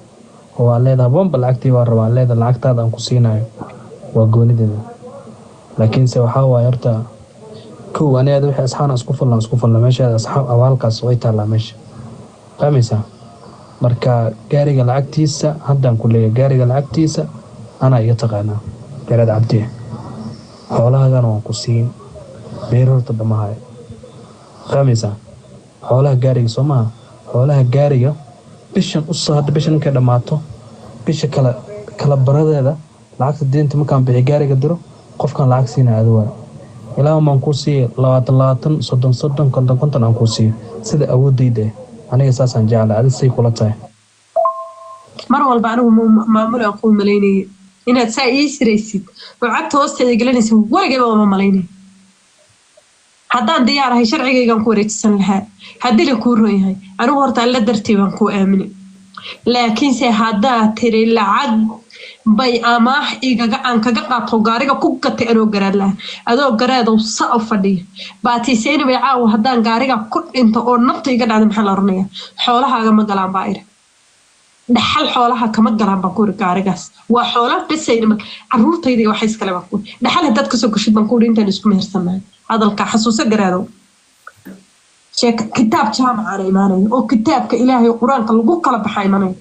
oo aad leedahay boomba lacagtii baan rabaa, leedahay lacagtaada aan ku siinayo, waa goonideeda. Laakiinse waxaa waaye horta kow, aniga wixii asxaan isku falna isku falna meesheeda, asxaab abaalkaas way taallaa meesha, fahmaysaa? Marka gaariga lacagtiisa haddaan ku leeyahay, gaariga lacagtiisa anaa iga taqaanaa, Garaad Cabdi. Xoolahagana waan ku siin, beer horta damahayo, fahmaysaa? Xoolaha gaariga soo maha, xoolaha gaariga bishan usoo hadda, bishan markay dhammaato, bisha kale kala baradeeda lacagta deynta markaan bixi gaariga diro, qofkan lacag siina adi waay. Ilaa maan kuu siiya 20 20, 30 30, 50 50 aan kuu siiyo sida awoodayda eh. Aniga saasaan jeclay, adi say kula tahay? Mar walba anigu maamul aan kuu malaynayay inaad saa ii siraysid oo cagta hoosteeda gelinaysid weligayba uma malaynay. Haddaan diyaar ahay, sharcigaygaan ku wareejisan lahaa haddii la kuu ron yahay. Anigu horta Alla dartii baan kuu aaminay, laakiinse haddaad tiri lacag bay amaah igaga aan kaga qaato gaariga ku gatay, anoo garaad laha, adoo garaadow sa u fadhiya baatiiseynabay, caawa haddaan gaariga ku dhinto oo nafta iga dhacda, maxaa la oranaya? Xoolahaaga ma galaan baa iri, dhaxal xoolaha kama galaan baan ku iri. Gaarigaas waa xoola besayna, caruurtayda iyo waxa iskale baan ku iri. Dhaxal haddaad kasoo gashid baan ku iri intaan isku mehersannahay. Hadalka xasuuso, garaadow. Sheeka kitaab jaamacaana imaanaya oo kitaabka Ilaahay, Qur-aanka lagu kala baxaa imanaya.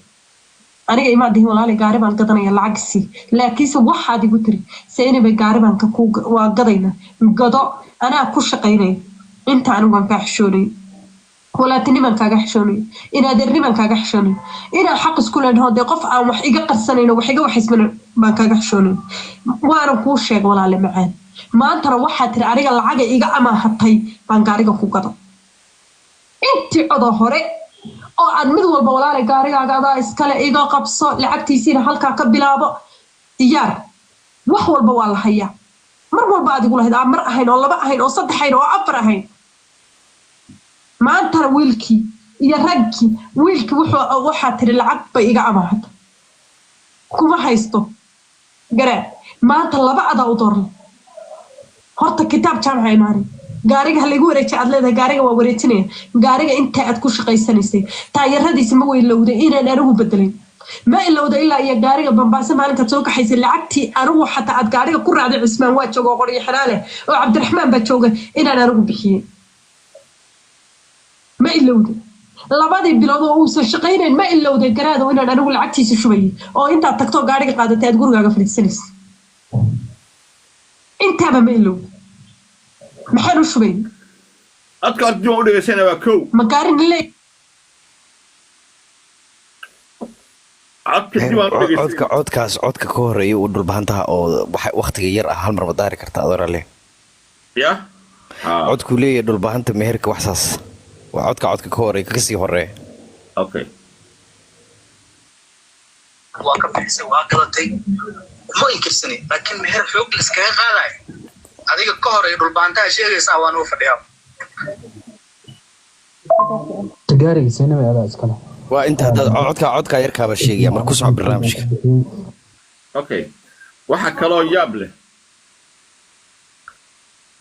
Aniga imaad dihin walaali gaari baan gadanaya, lacag sii, laakiinse waxaad igu tiri Saynabay gaari baan ka ku waa gadayna, gado, anaa ku shaqaynaya. Inta anigu waan kaa xishoonayay, walaatinimaan kaaga xishoonayay, inaadeernimaan kaaga xishoonayay, inaan xaq isku leenaho dee qof aan wax iga qarsanayno, wax iga waxaysmana baan kaaga xishoonayay, waanan kuu sheega walaale macaan. Maantana waxaa tiri aniga lacaga iga amaahatay baan gaariga ku gado. Intii codoo hore oo aad mid walba walaale gaarigaaga adaa iskale, iga qabso lacagtiisiina, halkaa ka bilaabo, diyaar, wax walba waa la hayaa. Mar walba aad igu lahayd aan mar ahayn oo laba ahayn oo saddex ahayn oo afar ahayn. Maantana wiilkii iyo raggii, wiilkii wuxuu waxaa tiri lacag bay iga amaahatay kuma haysto. Garaad, maanta laba adaa u doorlay. Horta kitaab jaamaca imaanay, gaariga ha laygu wareejiya aad leedahay, gaariga waa wareejinaya. Gaariga inta aad ku shaqaysanaysay taayaradiisa ma weylowday inaan anigu bedelin? Ma ilowda ilaa iyo gaariga Bambaaso maalinkaad soo kaxaysay lacagtii anigu xataa aad gaariga ku raacday? Cismaan waa jooga oo qoryo xiraale oo Cabdiraxmaan baa jooga inaan anigu bixiyey. Ma ilowday labadii bilood oo uusan shaqaynayn? Ma ilowday, garaado, inaan anigu lacagtiisa shubayay oo intaad tagto gaariga qaadatay aad gurigaaga fadhiisanaysa? Intaaba ma ilowday? Maxaan u shubayay? Codka horta dib aan u dhegeysanaya, waa kow. Ma gaarin le? Codka dib aan u dhegeysanaya. Codka, codkaas, codka ka horeeya uu dhulbahantaha oo waxa waqtiga yar ah hal mar ma daari karta adoo rale? Ya. Codkuu leeyahay dhulbahanta meherka wax saas. Waa codka codka ka horeeya, ka kasii horeeya. Okay. Waa ka bixisay, waa gadatay, ma inkirsani, laakiin meher xoog la iskaga qaadayo adiga ka hor iyo dhulbaantaha sheegaysaa waan u fadhiyaa. Gaariga Zainab adaa iskale. Waa inta haddaad codka codka yarkaaba sheegaya marka ku soco barnaamijka. Okay, waxa kaloo yaab leh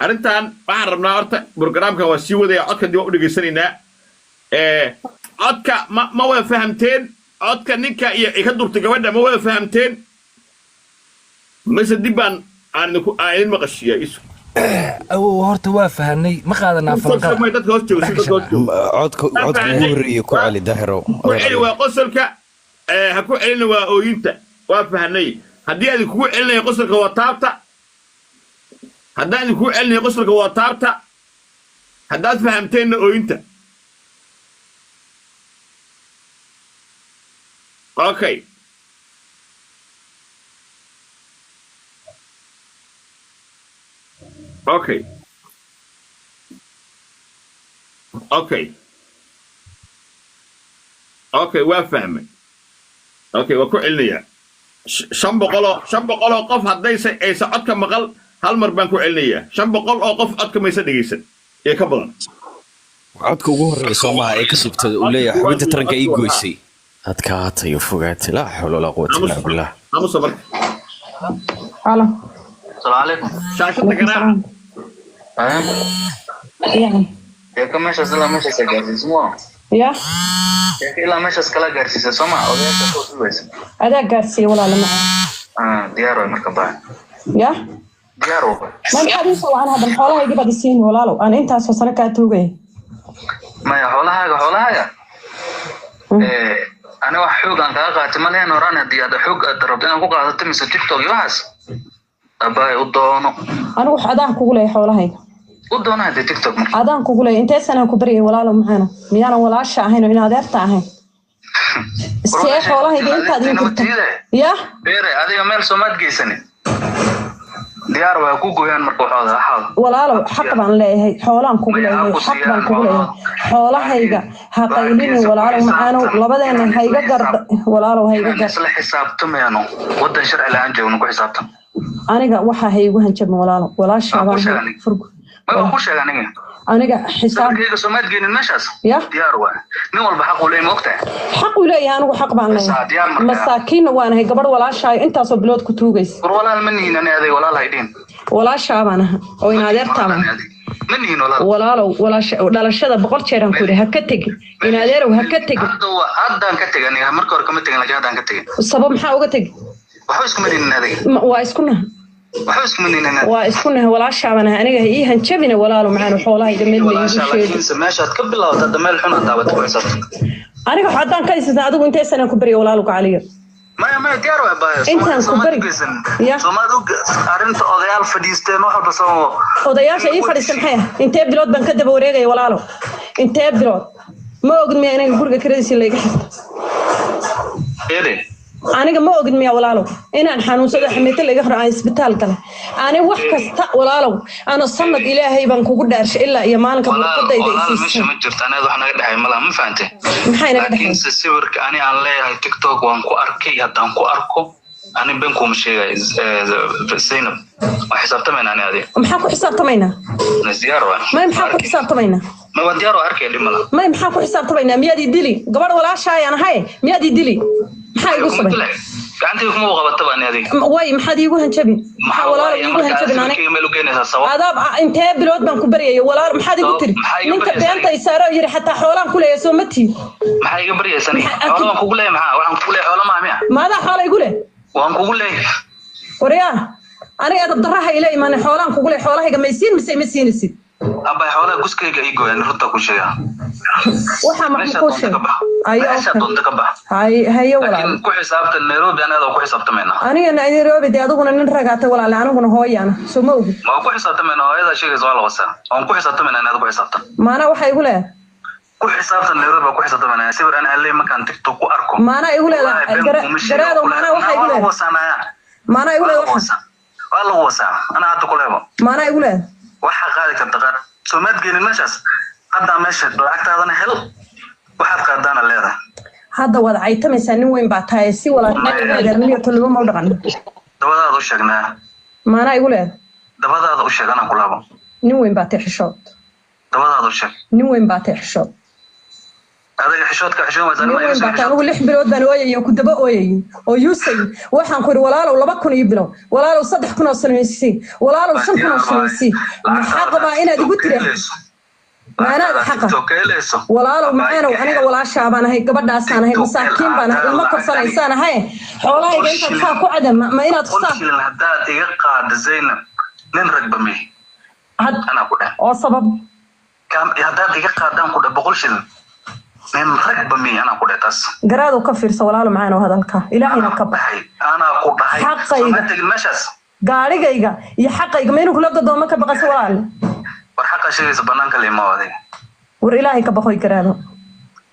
arrintan waxaan rabnaa horta programkan waa sii wadaya, codka dib waan u dhegaysanaynaa. Codka ma wada fahamteen? Codka ninka iyo ka durtay gabadha ma wada fahamteen mise dib baan aan idinku aan idin maqashiya isu? Awow, horta waa fahanay, ma qaadanaa falanqada. Dadka hoos jooga, si dadka hoos jooga. Codka codka ugu horreeya ku celi, Dahirow. Ku celi waa qosolka, ha ku celina waa ooyinta. Waa fahanay. Haddii aad kugu celinaya qosolka waa taabta, haddaan idinkugu celinaya qosolka waa taabta, haddaad fahamteenna ooyinta. Okay, okay, okay, okay, waa fahmay. Okay, waa ku celinayaa. 500 oo qof haddaysa aysa codka maqal, hal mar baan ku celinayaa. 500 oo qof codka maysa dhegaysan iyo ka badan. Codka ugu horreeya soo maaha ee ka sugtay uu leeyahay xubinta taranka ii goysay, adkaatay oo fogaatay, laa xawla walaa quwata illaa billah. Aamusa marka. Halo. Asalaamu calaykum. Shaashada garaaca. Yani. Sheeko meeshaas ilaa meeshaas gaarsiisay ma? Ya. Sheeko ilaa meeshaas kala gaarsiisay soo ma? Odayaasha soo sugaysa. Adaa gaarsiiye walaala macaan. Ah, diyaar waay marka baa. Ya. Diyaar waay. Ma maxaad ii soo wacan haddan xoolahaygii baad isiin walaalow, aan intaasoo sano kaa tuugaya. Maya, xoolahaaga xoolahaaga. Ani wax xoog aan kaga qaatay ma lehen horaan. Haddii aad xoog aad rabto inaad ku qaadato mise TikTok iyo waxaas, abaay u doono. Anigu wax adaan kugu leeyahay xoolahayga. U doono haddii TikTok marka. Adaan kugu leeyahay, intee sanaan ku baryay walaalow macaana, miyaanan walaasha ahayn oo in adeerta ahayn? See xoolahayga intaad inkirta ya? Beere, adiga meel soomaad geysanin. Diyaar waa ku gooyaan marka waxooda waxaada. Walaalow, xaq baan leeyahay, xoolaan kugu leeyahay, xaq baan kugu leeyahay xoolahayga. Ha qaylinin walaalow macaanow, labadeena ha iga garda walaalow, ha iga Inaan gar. isla xisaabtamayno waddan sharci la'aan joogno ku xisaabtan. Aniga waxaa ha igu hanjabin walaalow, walaashaa baan ahay. Furg. Ma waa ku sheega aniga. Aniga xisaab. Sawirkayga soomaad geynin meeshaas. Ya. Diyaar waa. Nin walba xaq uu leeyahay, ma ogtahay? Xaq uu leeyahay, anigu xaq baan leeyahay. Diyaar marka. Masaakiinna waanahay, gabadh walaashaayo intaasoo bilood ku tuugaysa. War walaal ma nihin ani aday, walaal haydhin. Walaashaa baan ahay oo in adeertaa baan ahay. Ma nihin walaal. Walaalow, walaasha dhalashada 100 jeeraan ku yidhi ha ka tegin, in adeerow ha ka tegin. Hadda waa haddaan ka tegin aniga, marka hore kama tegin, laakiin haddaan ka tegin. Sabab maxaa uga tegi? Waxba iskuma nihin adiga. Waa isku naha. Waxba iskuma nihin adiga. Waa isku naha, walaashaa baan ahay. Aniga ha ii hanjabina walaalow macaan, xoolahayga meel ma iigu Walaasha sheegin. laakiinse meeshaad ka bilowda hadda meel xun aad daabatay ku xisaabtan. Aniga wax haddaan ka haysata adigu intee sanaan ku barya walaalow gacaliyo? Maya maya, diyaar waa baayo. Intaan ku bari. Ya. Soomaad u arrinta odayaal fadhiisteen wax walba soo. Odayaasha ii fadhiista maxay ah? Intee bilood baan ka daba wareegaya walaalow, intee bilood? Ma ogid miya inay guriga kiradiisii layga xirto? Ere. Aniga ma ogid miya walaalow inaan xanuunsado, xamiito layga xiro, aan isbitaal galay, ani wax kasta walaalow ana sanad ilaahay baan kugu dhaarshay ilaa iyo maalinka Walaal burqadayda walaal meesha isiisay. ma jirto, aniga wax naga dhexay malaha, ma fahantay? Maxay naga dhexay? Laakiinse sawirka ani aan leeyahay TikTok waan ku arkay, haddaan ku arko ani ben kuma sheegay Zainab, waa xisaabtamayna ani adiga. Maxaa ku xisaabtamaynaa? Diyaar waa. May, maxaa ku xisaabtamaynaa? Ma waa diyaar, waa arkay, dhib malaha. May, maxaa ku xisaabtamaynaa? Miyaad i dili? Gabadh walaashaayaan ahay, miyaad i dili? Maxaa igu Kuma sabay? dilay. Gacantayga kuma qabataba ani adiga. Way, maxaad iigu hanjabin? Maxaa Maxaa walaalow waaye iigu marka aad hanjabin ani? sawirkayga meel u geynaysaa sabab? Adaab intee bilood baan ku baryaya walaal, maxaad igu tiri? Maxaa iga Ninka baryaysaa? beenta isaaro yiri xataa xoolaan ku leeyahay, soo ma tiid? Maxaa iga baryaysaa aniga? Xoolo waan kugu leeyahay, maxaa waxaan kugu leeyahay xoolo maa miya? Maadaa xoola igu leh? Waan kugu leeyahay. Waryaa, aniga adab darraha ila imaanay, xoolaan kugu leh, xoolahayga may siin mise ima siinaysid? Abay, xoolaha guskayga ii gooyaan, runta ku sheegaa. Waxaa maxaa Meesha kuu doonta sheeg ka bax. Ayo. Meesha doonta ka bax. Hay hayo walaal. Laakiin ku xisaabtan Nairobi, anaga ku xisaabtamayna. Aniga Nairobi dee, adiguna nin ragaatay walaale, aniguna hooyaana, soo ma ogid? Ma ku xisaabtamayna, hooyada sheegaysa waa la wasaa. Waan ku xisaabtamayna inaad ku xisaabtan. Maanaa waxaa igu leedahay? Ku xisaabtan Nairobi baa ku xisaabtamayna sawir aan helay markaan TikTok ku arko. Maanaa igu leedahay garaadow, maanaa waxaa igu Waa lagu leedahay? wasaanaya. Maanaa igu leedahay waxa? Waa lagu wasaa. Anaa hadda ku leebo. Maanaa igu leedahay? Waxa qaadi karta qaad. Soomaad geenin meeshaas. Haddaa meesha lacagtaadana hel, waxaad qaadaana leedahay. Hadda waad caytamaysaa, nin weyn baa tahay, si walaalnimo tolnimo ma u dhaqan. Dabadaada u sheegnaa. Maanaa igu leeda. Dabadaada u sheeg, anaa ku laabo. Nin weyn baa tahay, xishood. Dabadaada u sheeg. Nin weyn baa tahay, xishood. Adiga xishoodka xishoon waysaa. Nin weyn baa tahay. Anigu 6 bilood baan ooyayay oo ku daba ooyayay oo yuusay. Waxaan ku idhi, walaalow, 2000 ii bilow, walaalow, 3000 oo shilin isii, walaalow, 5000 oo shilin isii. Maxaa qabaa inaad igu tira maanaad xaqa? Walaalow macaanow, aniga walaashaa baan ahay, gabadhaasaan ahay, masaakiin baan ahay, ilmo korsanaysaan ahay. Xoolahayga intaad saa ku cada ma inaad 100 saa shilin haddaad iga qaada, Zaynab, nin ragba mihi. Anaa ku dheh. Oo sabab? Haddaad iga qaadaan ku dheh 100 shilin, nin ragba mihi, anaa ku dheh taas. Garaadow ka fiirsa, walaalo macaanow, hadalka Ilaahayna ka bax. Anaa ku dhahay. Xaqayga. Soo ma tegin meeshaas. Gaarigayga iyo xaqayga ma inuu kula gadoomo ka baqasa, walaal? War xaqa sheegaysa banaanka lima adiga. War Ilaahay ka baqoy, garaado.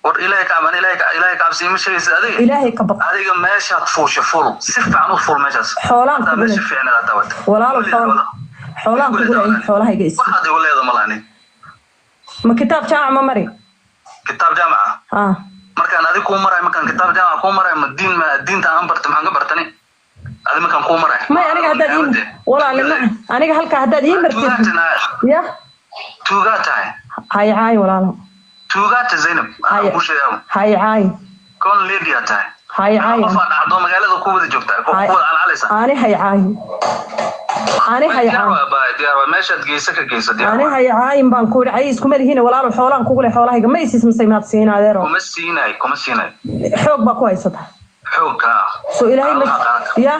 War Ilaahay ka aman, Ilaahay ka cabsi ma sheegaysa adiga. Ilaahay ka baq. Adiga meeshaad fuusha ful, si fiican u fuul meeshaas. Xoolaan Haddaa kugu meesha leh. fiicneed aad daawata. Walaalo, xoolaan kugu leeyahay, xoolahayga isi. Waxaad igu leedahay malaani. Ma kitaab jaamac ma mari? Kitaab jaamaca? Ah. Markaan adig kuu marayo, markaan kitaab jaamaca kuu marayo, ma diin, ma diinta aan barta, maxaan ka bartani adi markaan kuu marayo? May, aniga haddaad ii, walaale ma, aniga halkaa haddaad ii martid ya. Tuugaa tahay. Hay caay, walaalo. Tuugaa tahay, Zaynab, anaa kuu sheegaa. Hay caay. Con lady aa tahay. Hay caay. Qofaa dhacdo magaalada ku wada joogtaa, ku wada calcalaysa. Ani hay caay, ani hay Diyaar caay. waa baay, diyaar waa, meeshaad geysa ka geysa, diyaar Ani waa. hay caayin baan ku idhi, cay iskuma lihiin, walaalo. Xoolaan kugu leh, xoolahayga ma isiis mise maad siin, adeero? Kuma siinayo, kuma siinayo. Xoog baa ku haysata. Xoog ka. Soo Ilaahay ma ya.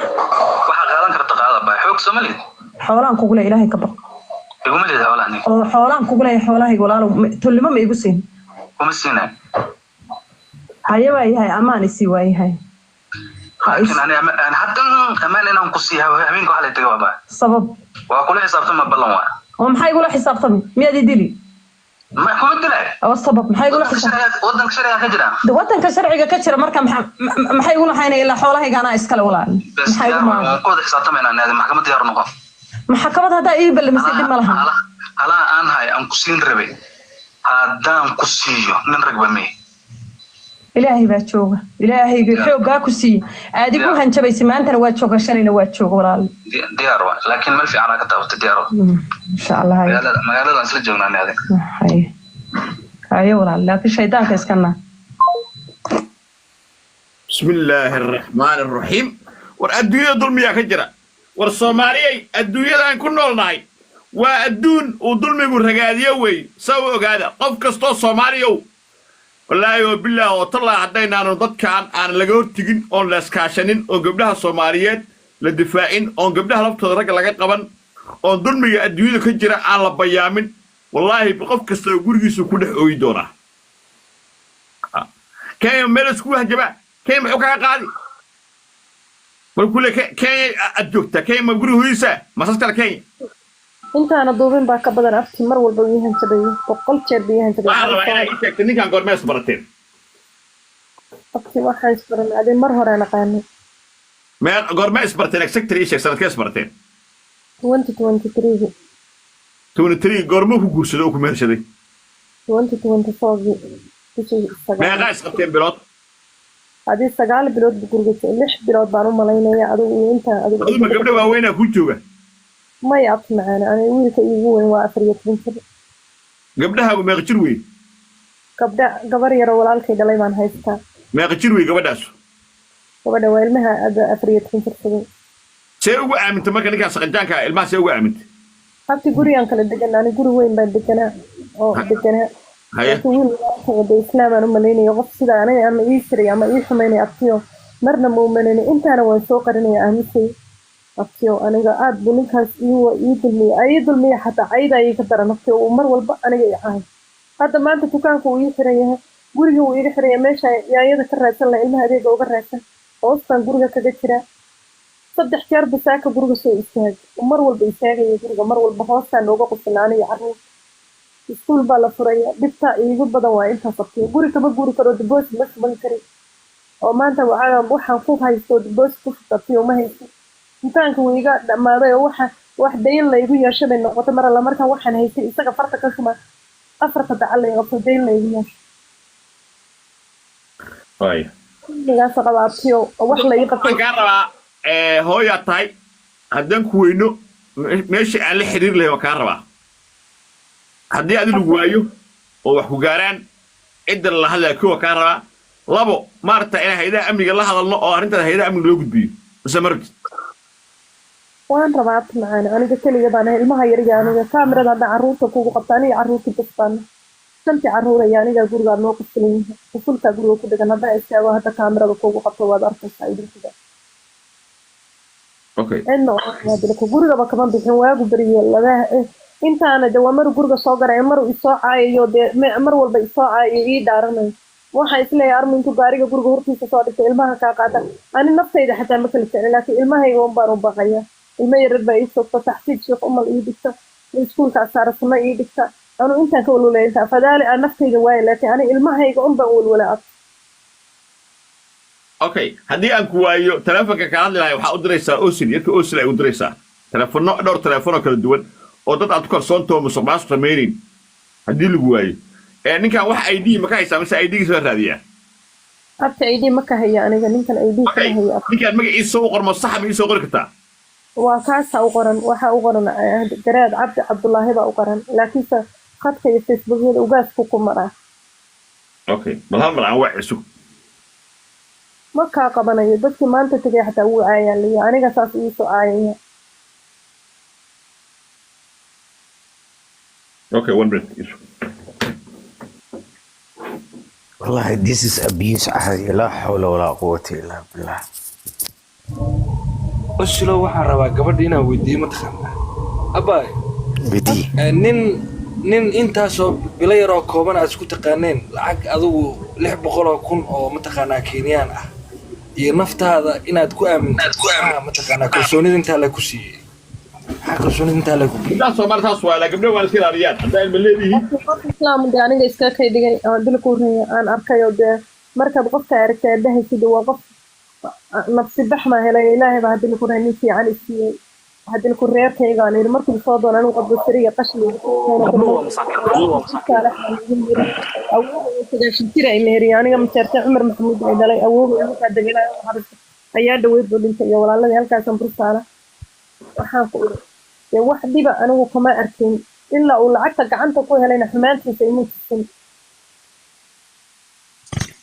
Waxaa qaadan karta qaada baay, xoog soo ma lihid. Xoolaan kugu leh, Ilaahay ka baq. Iguma lihid xoolaha aniga. Oo xoolaan kugu leh, xoolahayga, walaalo, tolnimo ma igu siin? Kuma siinayo. Haye, waa yahay, amaan isii, waa yahay. Laakiin ani haddan amaan inaan ku siiya habeenka waxa la taga waa baay. Sabab? Waa kula xisaabtama, ballan waa. Oo maxay igula xisaabtami? Miyaad i dili? Ma kuma dilay. Oo sabab, maxay igula xisaabtami? Wadanka sharciga ka jira. De wadanka sharciga ka jira, marka maxay igula haynaya? Ilaa xoolahayga anaa iskale, walaal. Bes. Maxay igu Diyaar waa, maamul? waan ku wada xisaabtamaynaa naadi, maxkamad diyaar noqo. Maxkamad haddaa ii ballamisay dhib ma laha. Halaha aan hay aan ku siin rabay haddaan ku siiyo, nin ragba mihi. Ilaahay baa jooga, Ilaahayga xooggaa ku siiye aad igu hanjabaysa maantana waa jooga, shalayna waa jooga, walaal. Diyaar waa, laakiin meel fiican aa ka taabatay, diyaar waa. Insha Allah, haye. Magaalada aan isla joognaa naadi. Haye haye, walaal, laakiin shaydaanka iska naa. بسم الله الرحمن الرحيم. War adduunyada dulmiyaa ka jira. War Soomaaliyay, adduunyadan ku noolnahay waa adduun uu dulmigu ragaadiyo wey. Saa u ogaada, qof kastoo Soomaaliyow, wallaahi oo bilaah oo tallaa, haddaynaanu dadkaan aan laga hortigin oon la iskaashanin oo gabdhaha Soomaaliyeed la difaacin oon gabdhaha laftooda ragga laga qaban oon dulmiga adduunyada ka jira aan la bayaamin, wallaahi qof kasta oo gurigiisu ku dhex ooyi doonaa. Kenya meel isku hanjabaa, Kenya muxuu kaga qaadi? Mar kule Kenya aad joogtaa, Kenya ma guriga hoyeysaa masas kale Kenya? Intaana duubin baa ka badan, abti, mar walba ii hanjabayo, 100 jeer bii hanjabay. Waxaan rabaa inaad ii sheegto ninkan goormee isbarateen. Abti, waxaan isbaranay adee mar hore naqaanay. Mee goormee isbarteen exactly? Ii sheeg sanadkee isbarteen. 2023. 23. Goormuu ku guursaday oo ku mehershaday? 2024 bishii 9. Meeqaa isqabteen bilood? Adii 9 bilood bu guriga joogay, 6 bilood baan u malaynaya adigu iyo intaan adigu. Aduma gabdho waaweynaa kuu jooga? Maya, abti macaane, ani wiilka iigu weyn waa 14 jir. Gabdhahaagu meeqa jir wey? Gabdha, gabar yaroo walaalkay dhalay baan haystaa. Meeqa jir wey gabadhaasu? Gabadha waa ilmaha hadda 14 jirsaday. See ugu aamintay marka ninkaan saqajaanka ah ilmaha, see ugu aamintay? Abti, gurigaan kala degan, ani guri weyn baan deganaa oo deganaa. Laakiin wiil walaalkay de islaamaan u malaynayo, qof sida aniga ama ii siray ama ii xumaynaya, abtiyo, marna ma u malaynay. Intaana waan soo qarinaya, aamusay, abtiyo. Aniga aad buu ninkaas ii dulmiyay, ii dulmiya, xataa cayda ii ka daran, abtiyo. Uu mar walba aniga i cahay. Hadda maanta dukaanka uu ii xiran yahay, guriga uu iiga xiran yahay, meesha yaanyada ka raadsan lahaa, ilmaha adeega uga raadsan, hoostaan guriga kaga jiraa. Saddex jeer basaaka guriga soo istaag, mar walba istaagaya guriga, mar walba hoostaan nooga qufina aniga. Carruur iskuul baa la furaya, dhibta iigu badan waa intaas, abtiyo. Guri kama guuri karo, deposit ma shuban kari, oo maanta waxaan ku haysto deposit ku shubta, abtiyo, ma haysto. Dukaanka wuu iga dhammaaday oo waxa wax dayn laygu yeeshay bay noqotay. Mar alla markaan waxaan haystay isaga farta ka shuma. Afarta dacal lay qabto, dayn laygu yeesho. Waay. Kulligaas qaba, abtiyo, oo wax la ii qabtay. Waxaan kaa rabaa, hooyaa tahay, haddaan ku weyno, meesha aan la xiriiri lahayn waan kaa rabaa. Haddii adi lagu waayo oo wax ku gaaraan, cidda la hadlaya kowa kaa rabaa. Labo, maaragta inaan hayadaha amniga la hadalno oo arrintaas hayadaha amniga loo gudbiyo, mise ma rabtid? Waan rabaa, abti macaane. Aniga keliga baan ahay, ilmaha yariga. Aniga kaamirada hadda carruurta kugu qabta, aniga carruurta bas baan, shantii carruur iyo aniga gurigaa noo qufulan yahay, qufulkaa guriga ku dhigan. Haddaan istaago hadda kaamirada kugu qabto, waad arkaysaa idinkuba. Okay. Cidna oo gurigaba kama bixin. Waagu beriye laba intaana de waa maru guriga soo garay, maru isoo caayayo dee, mar walba isoo caayayo, ii dhaaranayo. Waxaan isleeyahay armu intuu gaariga guriga hortiisa soo dhigtay ilmaha kaa qaata. Ani naftayda xataa ma kala jeclin, laakiin ilmahayga un baan u baqaya. Ilmo yaryar baa ii joogta, taxsiid sheekh umal ii dhigta, iskuulka asaara sunno ii dhigta. Anu intaan ka walwalaya inta afadaali aan naftayda waayo, laakiin ani ilmahayga un baan walwala. Okay, haddii aan ku waayo, telefonka kaa hadli lahay waxaa u diraysaa Osil, yarka Osil ay u diraysaa telefono, dhowr telefonoo kala duwan oo dad aad ku kalsoontaho musuq maasuq samaynayn haddii lagu waayo. Ninkan wax ID ma ka haysaa, mise ID-giisa waa raadiyaa? Abta, ID ma ka haya aniga ninkan, ID kama hayo. Ninkan magaciisa u qormo saxa ma ii soo qori kartaa? Waa kaasa u qoran, waxaa u qoran Garaad Cabdi Cabdulaahi baa u qoran, laakiinse khadka iyo Facebookyada ugaasku ku maraa. Okay, bal hal mar aan waa cusub. Ma kaa qabanayo. Dadkii maanta tegay xataa wuu caayaan liya, aniga saas iisoo caayaya. Okay, one minute. والله this is abuse عادي، لا حول ولا قوة إلا بالله. Oslo, waxaan rabaa gabadha inaan weydiiyo, mataqaanaa abaay? Weydii. Nin intaasoo bilo yaroo kooban aad isku taqaaneen, lacag adigu 600,000 oo mataqaanaa Kenyaan ah iyo naftaada inaad ku aamintid, maxaa mataqaanaa kalsoonida intaa la ku siiyey? Maxaa kalsoonida intaa la ku geeyey? Intaas Soomaali saas waa laa, gabdho waa iska ilaaliyaan haddaa ilma leedihiin. Qof islaam dee aniga iska kay dhigay oo dil ku reeya aan arkayo dee, markaad qofka aragtay aad dhahaysid waa qof nafsi bax maa helay. Ilaahay baa hadii ku reey nin fiican i siiyey. Hadii ku reerkayga aan yidhi markii soo doona anigu qadbasariga qashliga awooga 90 jir ay meheriyay. Aniga majeertay Cumar Maxamuud ay dhalay, awooga halkaa deganaa ayaa dhaweyd buu dhintay iyo walaaladii halkaasan bursaala. Waxaan ku iri dee wax dhiba anigu kama arkin ilaa uu lacagta gacanta ku helayna, xumaantiisa imuu tusin.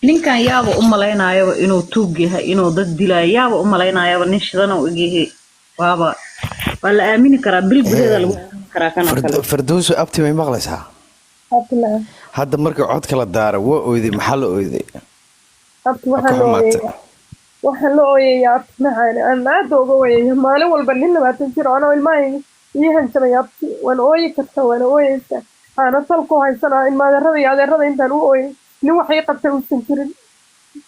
Ninkan yaaba u malaynaayaba inuu tuug yahay, inuu dad dilaayo yaaba u malaynaayaba. Nin shidana u egyahay, waaba waa la aamini karaa, bil gudaheeda lagu aamini karaa kanoo kale. Firdowso, abti, may maqlaysaa? Abti maa. Hadda markii codka la daara waa oyday, maxaa la oyday? Abti, Waa ka waxaan la xumaatay. ooyaya, waxaan la ooyaya, abti macaane, aan aad uga ooyaya maalin walba. Nin 20 jir oo anoo ilmahayga ii hanjabay, abti, waan ooyi kartaa, waana ooyeysaa. Aana sal ku haysanaa ilmaadeerada iyo adeerada intaan u ooyay, nin wax ii qabtay uusan jirin.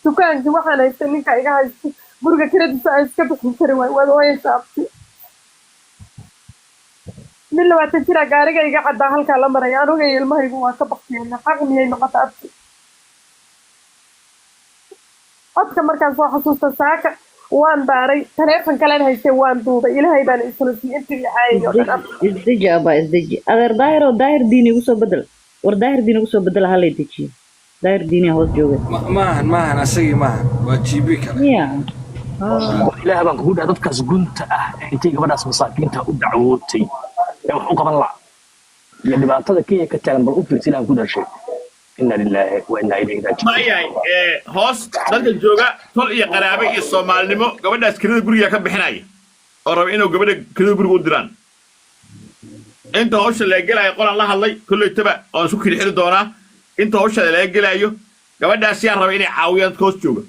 Dukaankii waxaan haystay ninka iga haystay, guriga kiradiisa aan iska bixin karin waay. Waad ooyeysaa, abti. Nin 20 jira gaariga iga caddaa halkaa la maraya, anuga iyo ilmahaygu waa ka baktiyeena. Xaq miyay noqota, abti? Codka markaan soo xasuusta saaka waan daaray, taleefon kalen haystay, waan duubay. Ilaahay baana isla siiyey intii i caayay oo dhan, abti. Isdeji abaa, isdeji adeer Daahir oo Daahir Diini igu soo bedel. War Daahir Diini igu soo bedel, halay dejiyo. Daahir Diini hoos jooga. Maahan, maahan asagii, maahan, waa GB kale. Miya? Ilaah baan kugu dhaha, dadkaas gunta ah ee intay gabadhaas masaakiinta u dacwootay ee wax u qaban laha iyo dhibaatada Kenya ka taagan, bal u fiirsa. Ilahan ku dhashay, inna lilaahi wa inna ilayhi raajicuun. Maayahay, hoos dadka jooga, tol iyo qaraabe iyo Soomaalinimo, gabadhaas kirada guriga ka bixinaya oo raba inuu gabadha kirada guriga u diraan inta hawsha laga gelaayo. Qolaan la hadlay kolleytaba oon isku kili xiri doonaa inta hawsha laga gelaayo. Gabadhaas yaa raba inay caawiyaan dadka hoos jooga,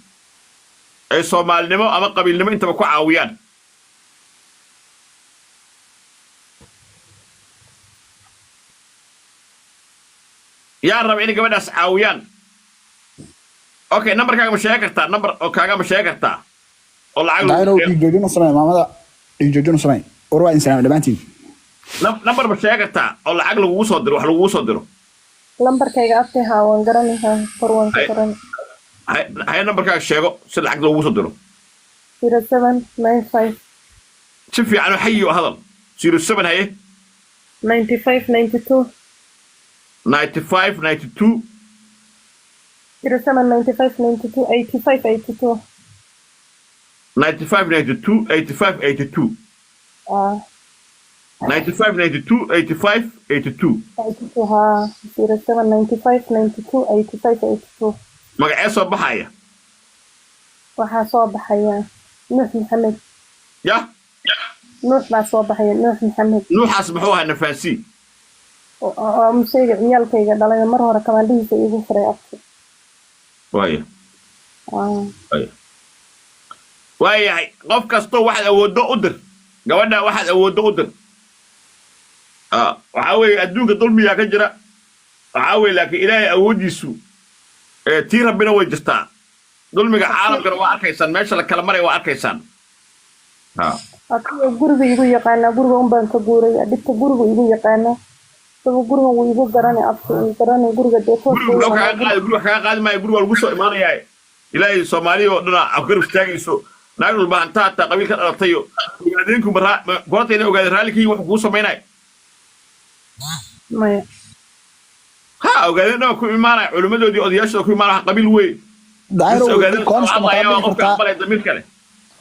ay Soomaalinimo ama qabiilnimo intaba ku caawiyaan? Yaa raba inay gabadhaas caawiyaan? Okay, nambarkaaga ma sheegi kartaa? Nambar oo kaaga ma sheegi kartaa oo lacag lagu Daahiro, dhiig joojin u samee maamada, dhiig joojin u samee. War waa insalaam dhammaantiin. Nambar ma sheegi kartaa oo lacag lagugu soo diro, wax lagugu soo diro? Lambarkayga, abti, haa, waan garanayaa, kor waan ka garanay. Haye, nambarkaaga sheego si lacag lagugu soo diro. 0795. Si fiican oo xayi oo hadal. 07, haye. 95 92. 95 92. 07 95 92 85 82. 95 92 85 82. Ah. 95 92 85 82. 82, haa, 07 95 92 85 82. Magacee soo baxaya? Waxaa soo baxaya Nuux Maxamed. Yah? Nuux baa soo baxaya, Nuux Maxamed. Nuuxaas muxuu ahaa? Nafaansi. Oo museyga ciyaalkayga dhalay, mar hore kamaandhihiisa iigu furay, abti. Waaya. Ah. Waayahay, qof kastoo waxaad awooddo u dir gabadha, waxaad awooddo u dir. Ah, waxaa weeye adduunka dulmiyaa ka jira, waxaa weeye, laakiin Ilaahay awooddiisu tii Rabbina way jirtaa. Dulmiga caalamkana waa arkaysaan, meesha la kala maraya waa arkaysaan. Ah. Akiyo guriga igu yaqaanaa, guriga un baan ka guuraya dhibka, guriga igu yaqaanaa, isagoo guriga wuu igu garanay, abti, wuu garanay guriga dee toos guriga buu wuxuu kaga yaqaanaa. Qaadi guriga kaga qaadi maayo, guriga waa lagu soo imaanayaa. Ilaahay Soomaaliya oo dhana garab istaagayso, naag walba hantaa hataa qabiil ka dhalatayo ogaadeenku ma goorta inay ogaadeen raalli ka yihiin wuxuu kuu samaynaya. Maya. Ha ogaadeen dhan ku imaanaya, culimmadoodii odayaashooda ku imaanaya, qabiil weyn. Daahir, Bas ogaadeen koonska ma hadlaya kala waa bixi qofka kartaa? aqbalaya damiir kale.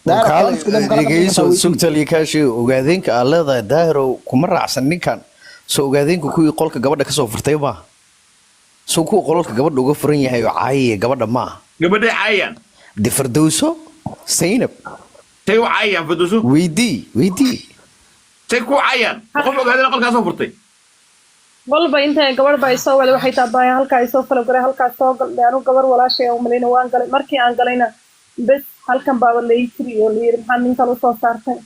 Daahir, koonska ma kala bixi Dhegeyso. kartaa? Sugtal iyo kaashi, ogaadeenka aad leedahay, Daahirow, kuma raacsan ninkan. Soo ogaadeenka kuwii qolka gabadha kasoo furtay maaha? Soo kuwa qololka gabadha uga furan yahay oo caayaya gabadha maaha? Gabadhay caayaan? De Fardowso Saynab. Say u caayaan Fardowso? Weydii, weydii. Say ku caayaan qof ogaadeen qolkaa soo furtay? Walba inta gabadh baa isoo wacday, waxay taabaya halkaa isoo falogaray, halkaa soo galdhay. Anigu gabar walaashay aan umalayna waan galay. Markii aan galayna bes halkan baaba lai tiri oo layiri, maxaa ninkan usoo saartay?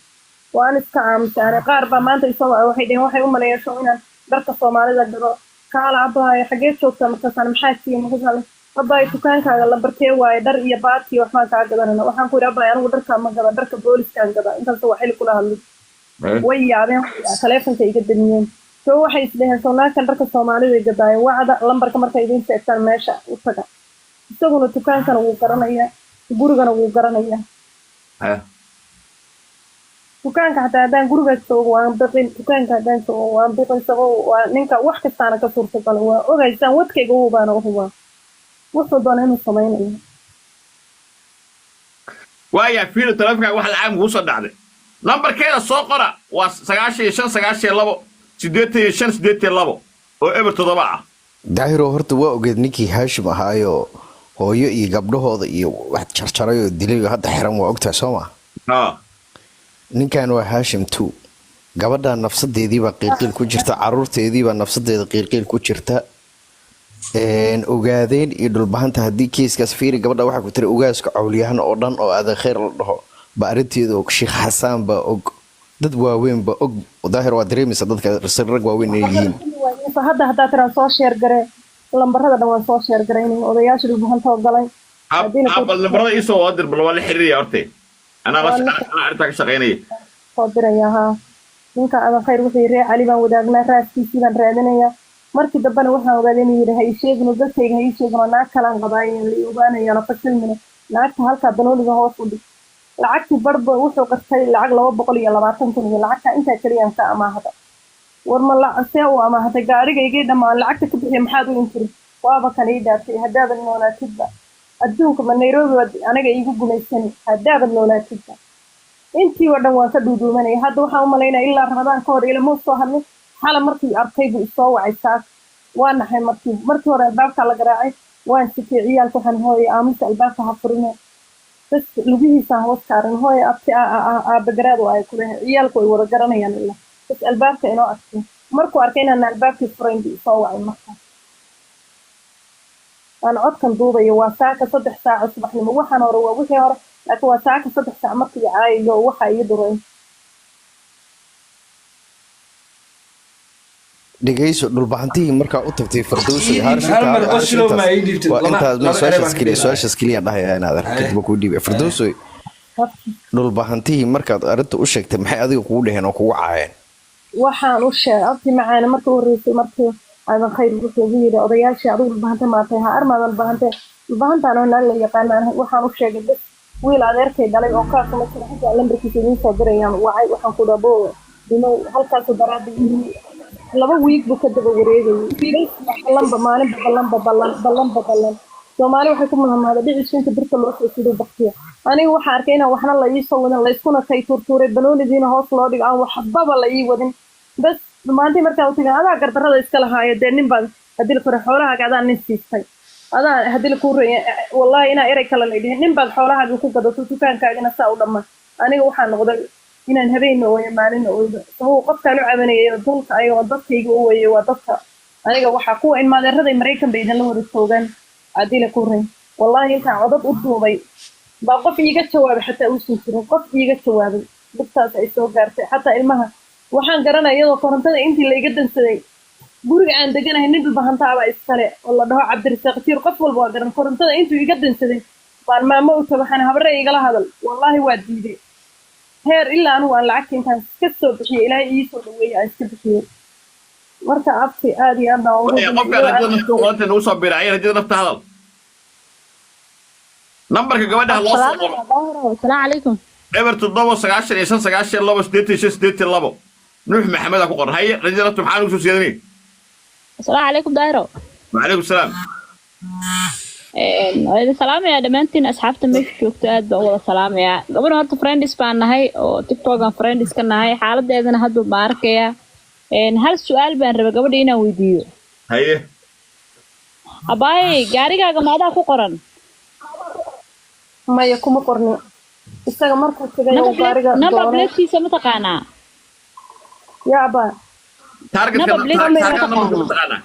Waan iska aamusay. Ani qaar baa maanta isoo wacay, waxay dhaheen waxay u maleeyeen show inaan dharka Soomaalida gado. Kaala abaayo, xageed joogtaa? Markaasaan maxaa siiye? Markaasaan abaayo, dukaankaaga lambarkee waaye? Dhar iyo baati iyo waxbaan kaa gadanana. Waxaan ku yidhi, abaayo, anigu dharkaa ma gada, dharka booliskaan gada. Intaas waa xili kula hadlay. Way yaabeen, taleefonka iga damiyeen. Soo waxay isdheheen soo naagkan dharka Soomaalida gadaayeen wacda lambarka markay idiin sheegtaan meesha u taga. Isaguna dukaankana wuu garanayaa, gurigana wuu garanayaa. Dukaanka xataa haddaan guriga joogo waan biqin, dukaanka haddaan joogo waan biqin. Isagoo waa ninka wax kastaana ka suurtagala, waa ogaysaan, wadkayga u hubaana u hubaa wuxuu doona inuu samaynayo. Waaya, fiiro, taleefonka wax lacag kugu soo dhacday, nambarkeeda soo qora, waa 95 92 85 82 oo 07 ah. Daahiro, horta waa ogeed ninkii Haashim ahaayo hooyo iyo gabdhahooda iyo wax jarjaray oo dilay oo hadda xiran, waa ogtahay soo ma? Ninkan waa Haashim two. Gabadha nafsadeediibaa qiilqiil ku jirta, caruurteediibaa nafsadeeda qiilqiil ku jirta. Ogaadeen iyo Dhulbahanta haddii kiiskaas fiiri, gabadha waxaa ku tiri ugaaska cawlyahan oo dhan oo aadan khayr la dhaho ba arrinteeda og, Sheekh Xasaan baa og, dad waaweyn ba og. Daahir, waa dareemaysa dadka rag waaweyn inay yihiin. Hadda haddaa tiraa soo share garee, lambarada dhan waan soo share garaynay, odayaasha Dhulbahantoo galay. Bal nambarada iisoo wada dir, bal waa la xiriiraya horte, anaa la anaa arrintaa ka shaqaynaya. Soo diraya, haa. Ninka Adan Khayr wuxuu yidhi, ree Cali baan wadaagnaa, raaskiisii baan raadinayaa. Markii dambena waxaan ogaaday inuu yidhi, ha ii sheegino dadkayga, ha ii sheegino naag kalaan qabaayo, la ii ogaanayana fashilmina, naagta halkaa banooniga hoos u dhig. Lacagtii barba wuxuu qirtay lacag 220,000 iyo lacagta intaa keliyaan ka amaahda. War ma la see u amaahatay? Gaadhigaygii dhammaan lacagta ka bixiya, maxaad u intiri? Waaba kan ii dhaaftay, haddaabaad noolaatidba adduunka ma Nairobi baad aniga iigu gumaysani, haddaabaad noolaatidba. Intii oo dhan waan ka dhuudhuumanaya. Hadda waxaan u malaynaya ilaa Ramadaan ka hor ilama soo hadlin. Xala markii arkay buu isoo wacay saas, waa naxay. Markii hore albaabkaa la garaacay, waan sikay. Ciyaalka waxaan, hooye aamusa, albaabka ha furine. Bas lugihiisaan hoos saaran, hooye, abti, aabagaraad ay ku lehay. Ciyaalku way wada garanayaan ilaa bas albaabka inoo arkay. Markuu arkay inaan albaabkii furayn buu isoo wacay. Marka aan codkan duubayo waa saaka 3 saaco subaxnimo. Waxaan hore waa wixii hore, laakiin waa saaka 3 saac markii caayayo waxa ii duray. Dhegeyso, Dhulbahantihii markaa u tagtay Fardowso iyo Ii dhiib, hal mar qoslow ma ii dhiibtid, waa intaas laba erey su-aashaas baan ka keliya dhihi lahaa. Su-aashaas keliya dhahaya inaad aragtid kadib kuu dhiibay. Fardowso, Dhulbahantihii markaad arrinta u sheegtay, maxay adiga kugu dheheen oo kugu caayeen? Waxaan u sheegay, abti macaane, markii u horreysay markii Aadan Khayr wuxuu igu yidhi, odayaashii adigu Dhulbahante maatay? Ha armaadan Dhulbahante, Dhulbahantaan oo naag la yaqaanaan. Waxaan u sheegay bes wiil adeerkay dhalay oo kaasuma jira, xataa lambarkiisa idiin soo dirayaan. Wacay, waxaan ku dhabo dimow halkaasu daraada yimi. 2 wiig buu ka daba wareegayay. Ballanba maalinba, ballanba ballan, ballanba ballan. Soomaali waxay ku mahmaada dhicisu inta birta loo soo sido baktiya. Aniga waxaan arkay inaan waxna la ii soo wadin, layskuna kay tuurtuuray, banoonidiina hoos loo dhigo, aan waxbaba la ii wadin. Bas, maantii markaan u tagay, adaa gardarrada iska lahaayo dee, nin baad haddii la kore xoolahaaga adaa nin siistay, adaa haddii la kuu reeya, wallahi inaa erey kale la dhihin, nin baad xoolahaaga ku gadato, dukaankaagina saa u dhamma. Aniga waxaa noqday inaan habeenna ooyo, maalina ooyo. Sababuu qofkaan u cabanayay dulka ayagoo dadkayga u wayay waa dadka aniga. Waxaa kuwa ilmaadeeraday Maraykan bay idinla wada joogaan. Haddii la kuu reey, wallahi intaan codad u duubay baa qof iiga jawaabay xataa uusan jirin. Qof iiga jawaabay, dhibtaas ay soo gaartay. Xataa ilmaha waxaan garanaya iyadoo korontada intii la iga dansaday. Guriga aan deganahay nin dhulbahantaaba iskale oo la dhaho Cabdirasaaq Jiir, qof walba waa garan. Korontada intuu iga dansaday baan maamo u tago, waxaan habarre igala hadal. Wallaahi waa diiday, heer ilaa anigu aan lacagta intaan iska soo bixiyey, Ilaahay ii soo dhaweeyey, aan iska bixiyey. Marka abti, aad iyo aad baan ugu Qofka rajada nafta qoranta nagu soo biray, rajada nafta hadal, nambarka gabadha loo soo qoro. Asalaamu calaykum. 0 7 95 92 85 82, Nuux Maxamed aa ku qoran. Haye, rajada nafta, maxaa nagu soo siyaadinay? Asalaamu calaykum, Daahiro. Wacalaykum salaam. Waa idin salaamayaa dhammaantiin, asxaabta meesha joogto aad baan u wada salaamayaa. Gabadha horta friends baan nahay oo TikTokan friends ka nahay, xaaladeedana hadda baan arkayaa. Hal su-aal baan rabay gabadha inaan weydiiyo. Haye. Abaaye, gaarigaaga ma adaa ku qoran? Maya, kuma qorni. Isaga markuu tagay oo gaariga Number doonay. platekiisa ma taqaanaa? Yaa abaa? Targetka. Number plate ma Target numberka taqaanaa? Ma taqaanaa?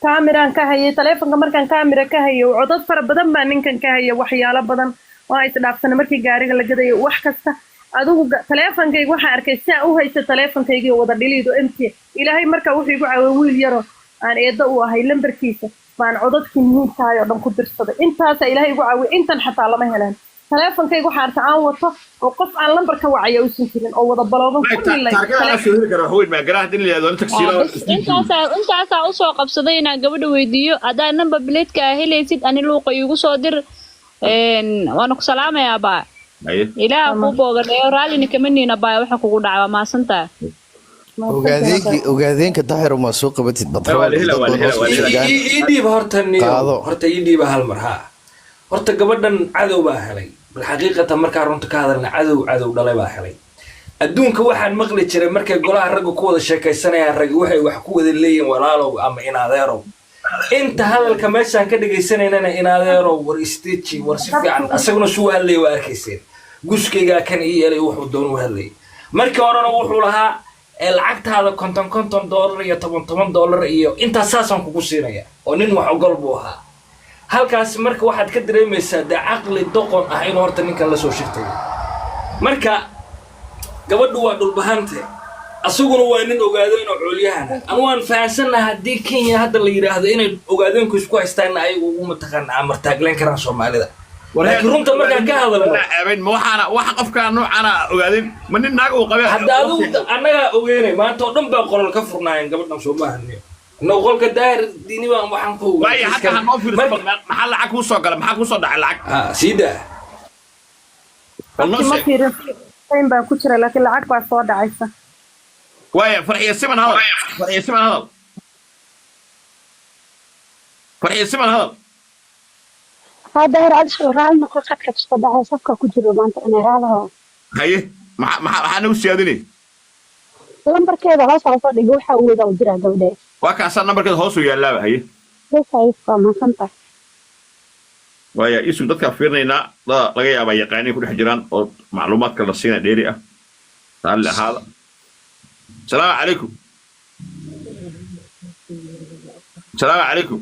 Kaamiraan ka hayay taleefonka. Markaan kaamira ka hayo, codad fara badan baa ninkan ka haya, waxyaalo badan oo ay isdhaafsanay markii gaariga la gadayo, wax kasta. Adigu taleefonkayga waxaan arkay si aan u haysta taleefonkaygii wada dhiliid oo empty. Ilaahay markaa wuxuu igu caawiyay wiil yaro aan eeddo u ahay lambarkiisa baan codadkii muhiimkahay oo dhan ku dirsaday. Intaasaa Ilaahay igu caawiyay, intan xataa lama heleen. Taleefonkayga waxaan arkay aan wato oo qof aan lambar ka wacaya uusan jirin oo wada balooban kulli lay. Targetka la soo heli kara wax weyn maa garaha hadii la yidhahdo nin taksiila. Bas, intaasaa usoo qabsaday inaan gabadha weydiiyo. Haddaa number plateka aa helaysid, ani luuqa iigu soo dir. Waana ku salaamayaa, baa. Haye. Ilaah kuu booganeeyo, raallina kama niina baay waxa kugu dhaca. Waa mahadsantahay. Ogaadeenki, ogaadeenka Daahir ma soo qabatid batrool Waa la dad helaa, waa la badan helaa, waa la oo helaa. joogaan. Ii dhiib horta niyo. Qaado. Horta ii dhiiba hal mar. Haa, horta gabadhan cadow baa helay. Bal xaqiiqatan markaa runta ka hadalna, cadow cadow dhalay baa helay. Adduunka waxaan maqli jiray markay golaha ragga ku wada sheekaysanayaan, rag waxay wax ku wada leeyihin walaalow ama inadeerow. Inta hadalka meeshaan ka dhagaysanaynana, inadeerow, war isteji, war si fiican asaguna suu hadlaya waa arkayseen. Guskaygaa kan ii yeelay, wuxuu doon u hadlayay. Markii horena wuxuu lahaa ee lacagtaada 50 $50 iyo 10 $10 iyo intaas saasaan kugu siinaya, oo nin wax ogol buu ahaa halkaas. Marka waxaad ka dareemaysaa dee caqli doqon ah inuu horta ninkan la soo shirtay. Marka gabadhu waa dhulbahante, asaguna waa nin ogaadeen oo coolyahana. Anu waan fahansannaha haddii Kenya hadda la yidhaahdo inay ogaadeenku isku haystaanna ayagu ugu mataqaana amartaagleen karaan Soomaalida, laakiin runta markaan ka hadalno Ceebayn ma waxaana waxa qofka noocaana ogaadeen ma nin naag uu qabay? Hadda adigu annagaa ogeynay, maanta oo dhan baa qolal ka furnaayeen gabadhan, soo maahan? Innagu qolka Daahir Diini baan waxaan ku Waaya, hadda ha noo fiirso bal, maxaa lacag kuu soo gala? Maxaa kuu soo dhacay lacag? Ah, sii daa. Bal noo Ma sheeg. fiirin, time baa ku jira, laakiin lacag baa soo dhacaysa. Waaya, Farxiyo Siman hadal, Farxiyo Siman hadal, Farxiyo Siman hadal. Haa Daahir, adiga raali noqo, khadka kusoo dhacay, safka ku jiro maanta inay raalaho. Haye, maxaa nagu siyaadinay? Lambarkeeda hoos soo dhigo, waxa uu wada u diraa gabadhe. Waa kaasaa, nambarkeeda hoos u yaalaaba. Haye. Bes, haye, waa mahadsantahay. Waaya, isu dadkaa fiirinaynaa, dada laga yaabaa yaqaaniin ku dhex jiraan oo macluumaadka la siina dheeri ah. Raalli ahaada. Asalaamu calaykum, asalaamu calaykum.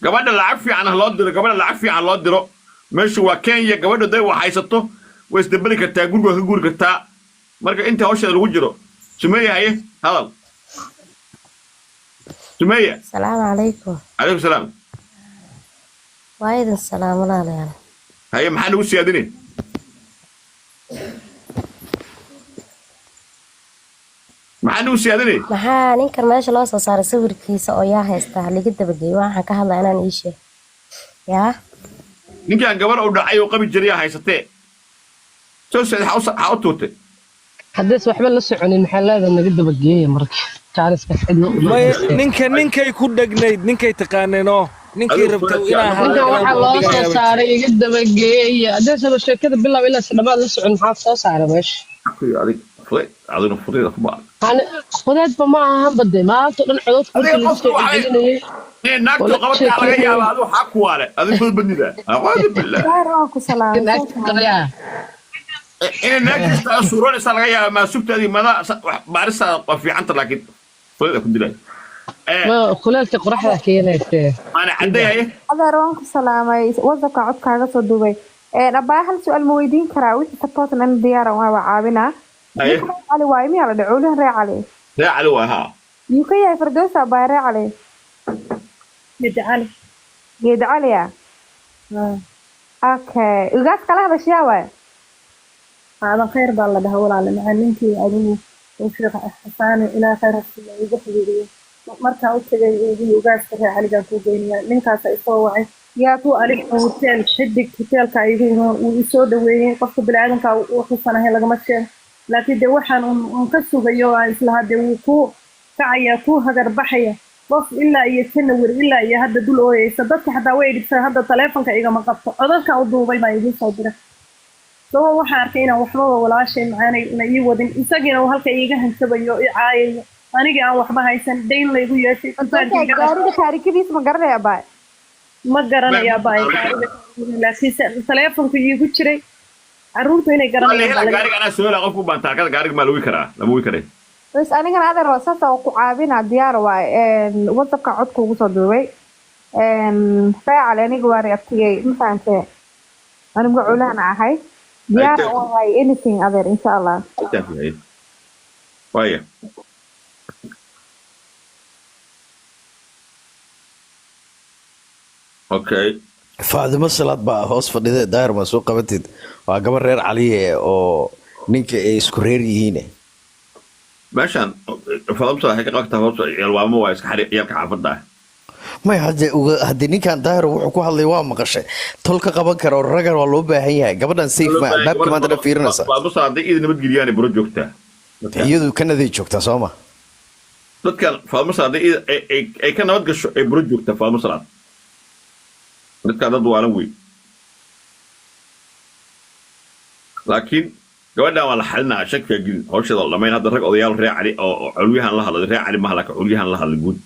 Gabadha lacag fiican ha loo diro, gabadha lacag fiican loo diro. Meeshu waa Kenya. Gabadha day wax haysato way isdabeli kartaa, guriga waa ka guuri kartaa. Marka inta hawsheeda lagu jiro, Sumeya, haye, hadal Sumeya. Asalaamu calaykum. Calaykum salaam. Waa idin salaam, walaalayaal. Haye, maxaa nagu siyaadinay? Maxaa nagu siyaadinay? Maxaa ninkan meesha loo soo saaray sawirkiisa oo yaa haysta haliga dabageeyo? Waxaan ka hadlaa inaan ii sheeg yaa. Ninkan gabar uu dhacay oo qabi jiray yaa haysatee soo socday, xaa u tuurtay? Haddays waxba la soconin, maxaa leedahay naga dabageeya marka jaaliskaas cidna uma Maya, haystee. Ninka ninkay ku dhegnayd, ninkay taqaaneen oo ninkii Adigu rabtay fudeed inaa fiican. Ninkan hadla waxaa inaan loo soo dhigayaa bay saaray iga dabageeya, haddaysaba sheekada bilow ilaa si dhammaad la socon, maxaa soo saaray meesha? Adig fudeed, adigna fudeed ku baa. Fudeedba ma ahan bade, maanta o dhan cododka Adiga markii lagu qofku soo waxay celcelinayay inay oo naagtu la qabataa laga sheekeynayay. yaabaa, adigu xaq ku waale, adigu fudud badnida, aquadu billah. Daahir, waan ku salaamay. Naagta qayaa. Inay naagtiista suuroonaysaa laga yaabaa, maasugtaadii mada baarisaa waa fiicanta, laakiin fudeeda ku dilay. Ma kuleelka qoraxda keenayse. Maana caddayaye. Adeer, waan ku salaamay. WhatsAppka codkaaga soo duubay. Abaa, hal su-aal ma weydiin karaa? Wixii supportan ana diyaaran waa caawinaa. Haye. Ninka reer Cali waaye miyaa la dhaco welihan reer Cali? Ree Cali waa haa. Yuu ka yahay Firdowsa, abaa, reer Cali? Geedi Cali. Geed Cali ah. Okay, ugaas kala hadashayaa waaye. Aadan Khayr baa la dhahaa walaale macaan. Ninkii adigu uu Sheekh Xasaani, ilaa khayr ha siiyo, igu xiriiriyey markaan u tagay, igu ugaaska reer Caligaan kuu geynayaa, ninkaasa isoo wacay. Yaa ku alif hotel Xidig hotelka igu imaan, wuu isoo dhaweeyey. Qofka biniaadanka wuxuusan ahayn lagama sheego, laakiin dee waxaan un ka sugayo aan islahaa dee wuu ku kacaya, ku hagar baxaya. Qof ilaa iyo January ilaa iyo hadda dul ooyeysa, dadka xataa way dhibsan. Hadda taleefonka igama qabto, codadka u duubay baa idiin soo diray. Sabab waxaan arkay inaan waxbaba walaashay macaanay una ii wadin, isagiina uu halka iiga hanjabayo, i caayayo, anigii aan waxba haysan, dayn laygu yeeshay, Firdowsa, dukaankii iga gaariga taarikadiisa ma garanaya, abaa? Ma garanayaa baa gaariga, laakiinse taleefonku iigu jiray, carruurtu inay Waa la garanayaan baa helaa laga gaariga, anaa soo helaa qofku baan taakada gaariga maa lawi karaa, lama wi karay. Bas anigana adeer waa saas oo ku caawina, diyaar waaye. WhatsAppka codka ugu soo duubay. Reer Cali aniga waa reabtigay, ma fahantee? Anigu culahana ahay, diyaar u ahay anything, adeer, insha Allah. Waaya. Okay. Faadimo Salaad baa hoos fadhida. Daahir, maa soo qabatid? Waa gabar reer Caliye oo ninka ay isku reer yihiin. Meeshaan fadamsa waxay ka qabtaa hoos ciyaal, waa iska xari ciyaalka xaafadda ah. May hadde haddii ninkan Daahir wuxuu ku hadlay waa maqashay, tol ka qaban kara oo raggan waa loo baahan yahay. Gabadhan safe ma albaabka maanta dhan fiirinaysa. Fadamsa hadday idin nabadgeliyaan buro joogtaa. Iyadu Kanaday joogtaa, soo ma? Dadkan Faadmo Salaad hadday ay ka nabad gasho ay buro joogtaa. Faadmo Salaad, dadkaan dad waalan wey, laakiin gabadhan waa la xalinaa, shakiga gelin, hawsheeda la dhamayn. Hadda rag odayaal reer Cali oo culyahan la hadlay, reer Cali maha laakiin culyahan la hadlay guud.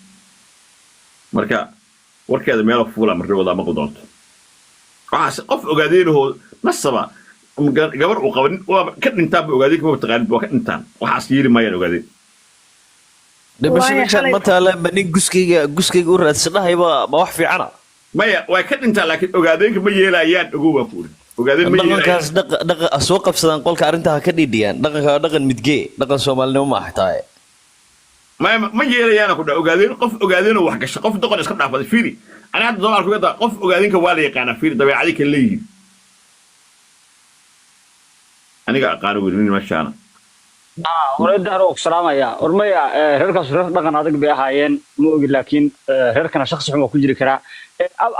Marka warkeeda meelo fuula marri wadaa maqli doonto. Waxaas qof ogaadeenahoo nasaba gabar uu qaban waa ka dhintaan ba ogaadeen, kama taqaanid, waa ka dhintaan. Waxaas yeeli maayaan ogaadeen. Dhimasho Waayo, meeshaan xalay ma taala, ma nin guskayga guskayga u raadsanahayba ma wax fiicana? Maya, way ka dhintaan, laakiin ogaadeenka ma yeelayaan, ogow baa ku uri, ogaadeen ma yeelayaan. Dhaqankaas dhaqa soo qabsadaan qolka, arrintaa ha ka dhiidhiyaan. Dhaqanka waa dhaqan midgee, dhaqan soomaalinimo ma ah tahay. Maya, ma yeelayaan ku dha ogaadeen. Qof ogaadeenoo wax gasha, qof doqon iska dhaafaday. Fiiri, ani hadda Soomaal kuga daa, qof ogaadeenka waa la yaqaanaa. Fiiri, dabeecadii kale leeyihiin, aniga aqaano weli nin meeshaana. Hore Dahro ku salaamaya. Ormaya, reerkaas reer dhaqan adag bay ahaayeen, ma ogi, laakiin reerkana shakhsi xun waa ku jiri karaa.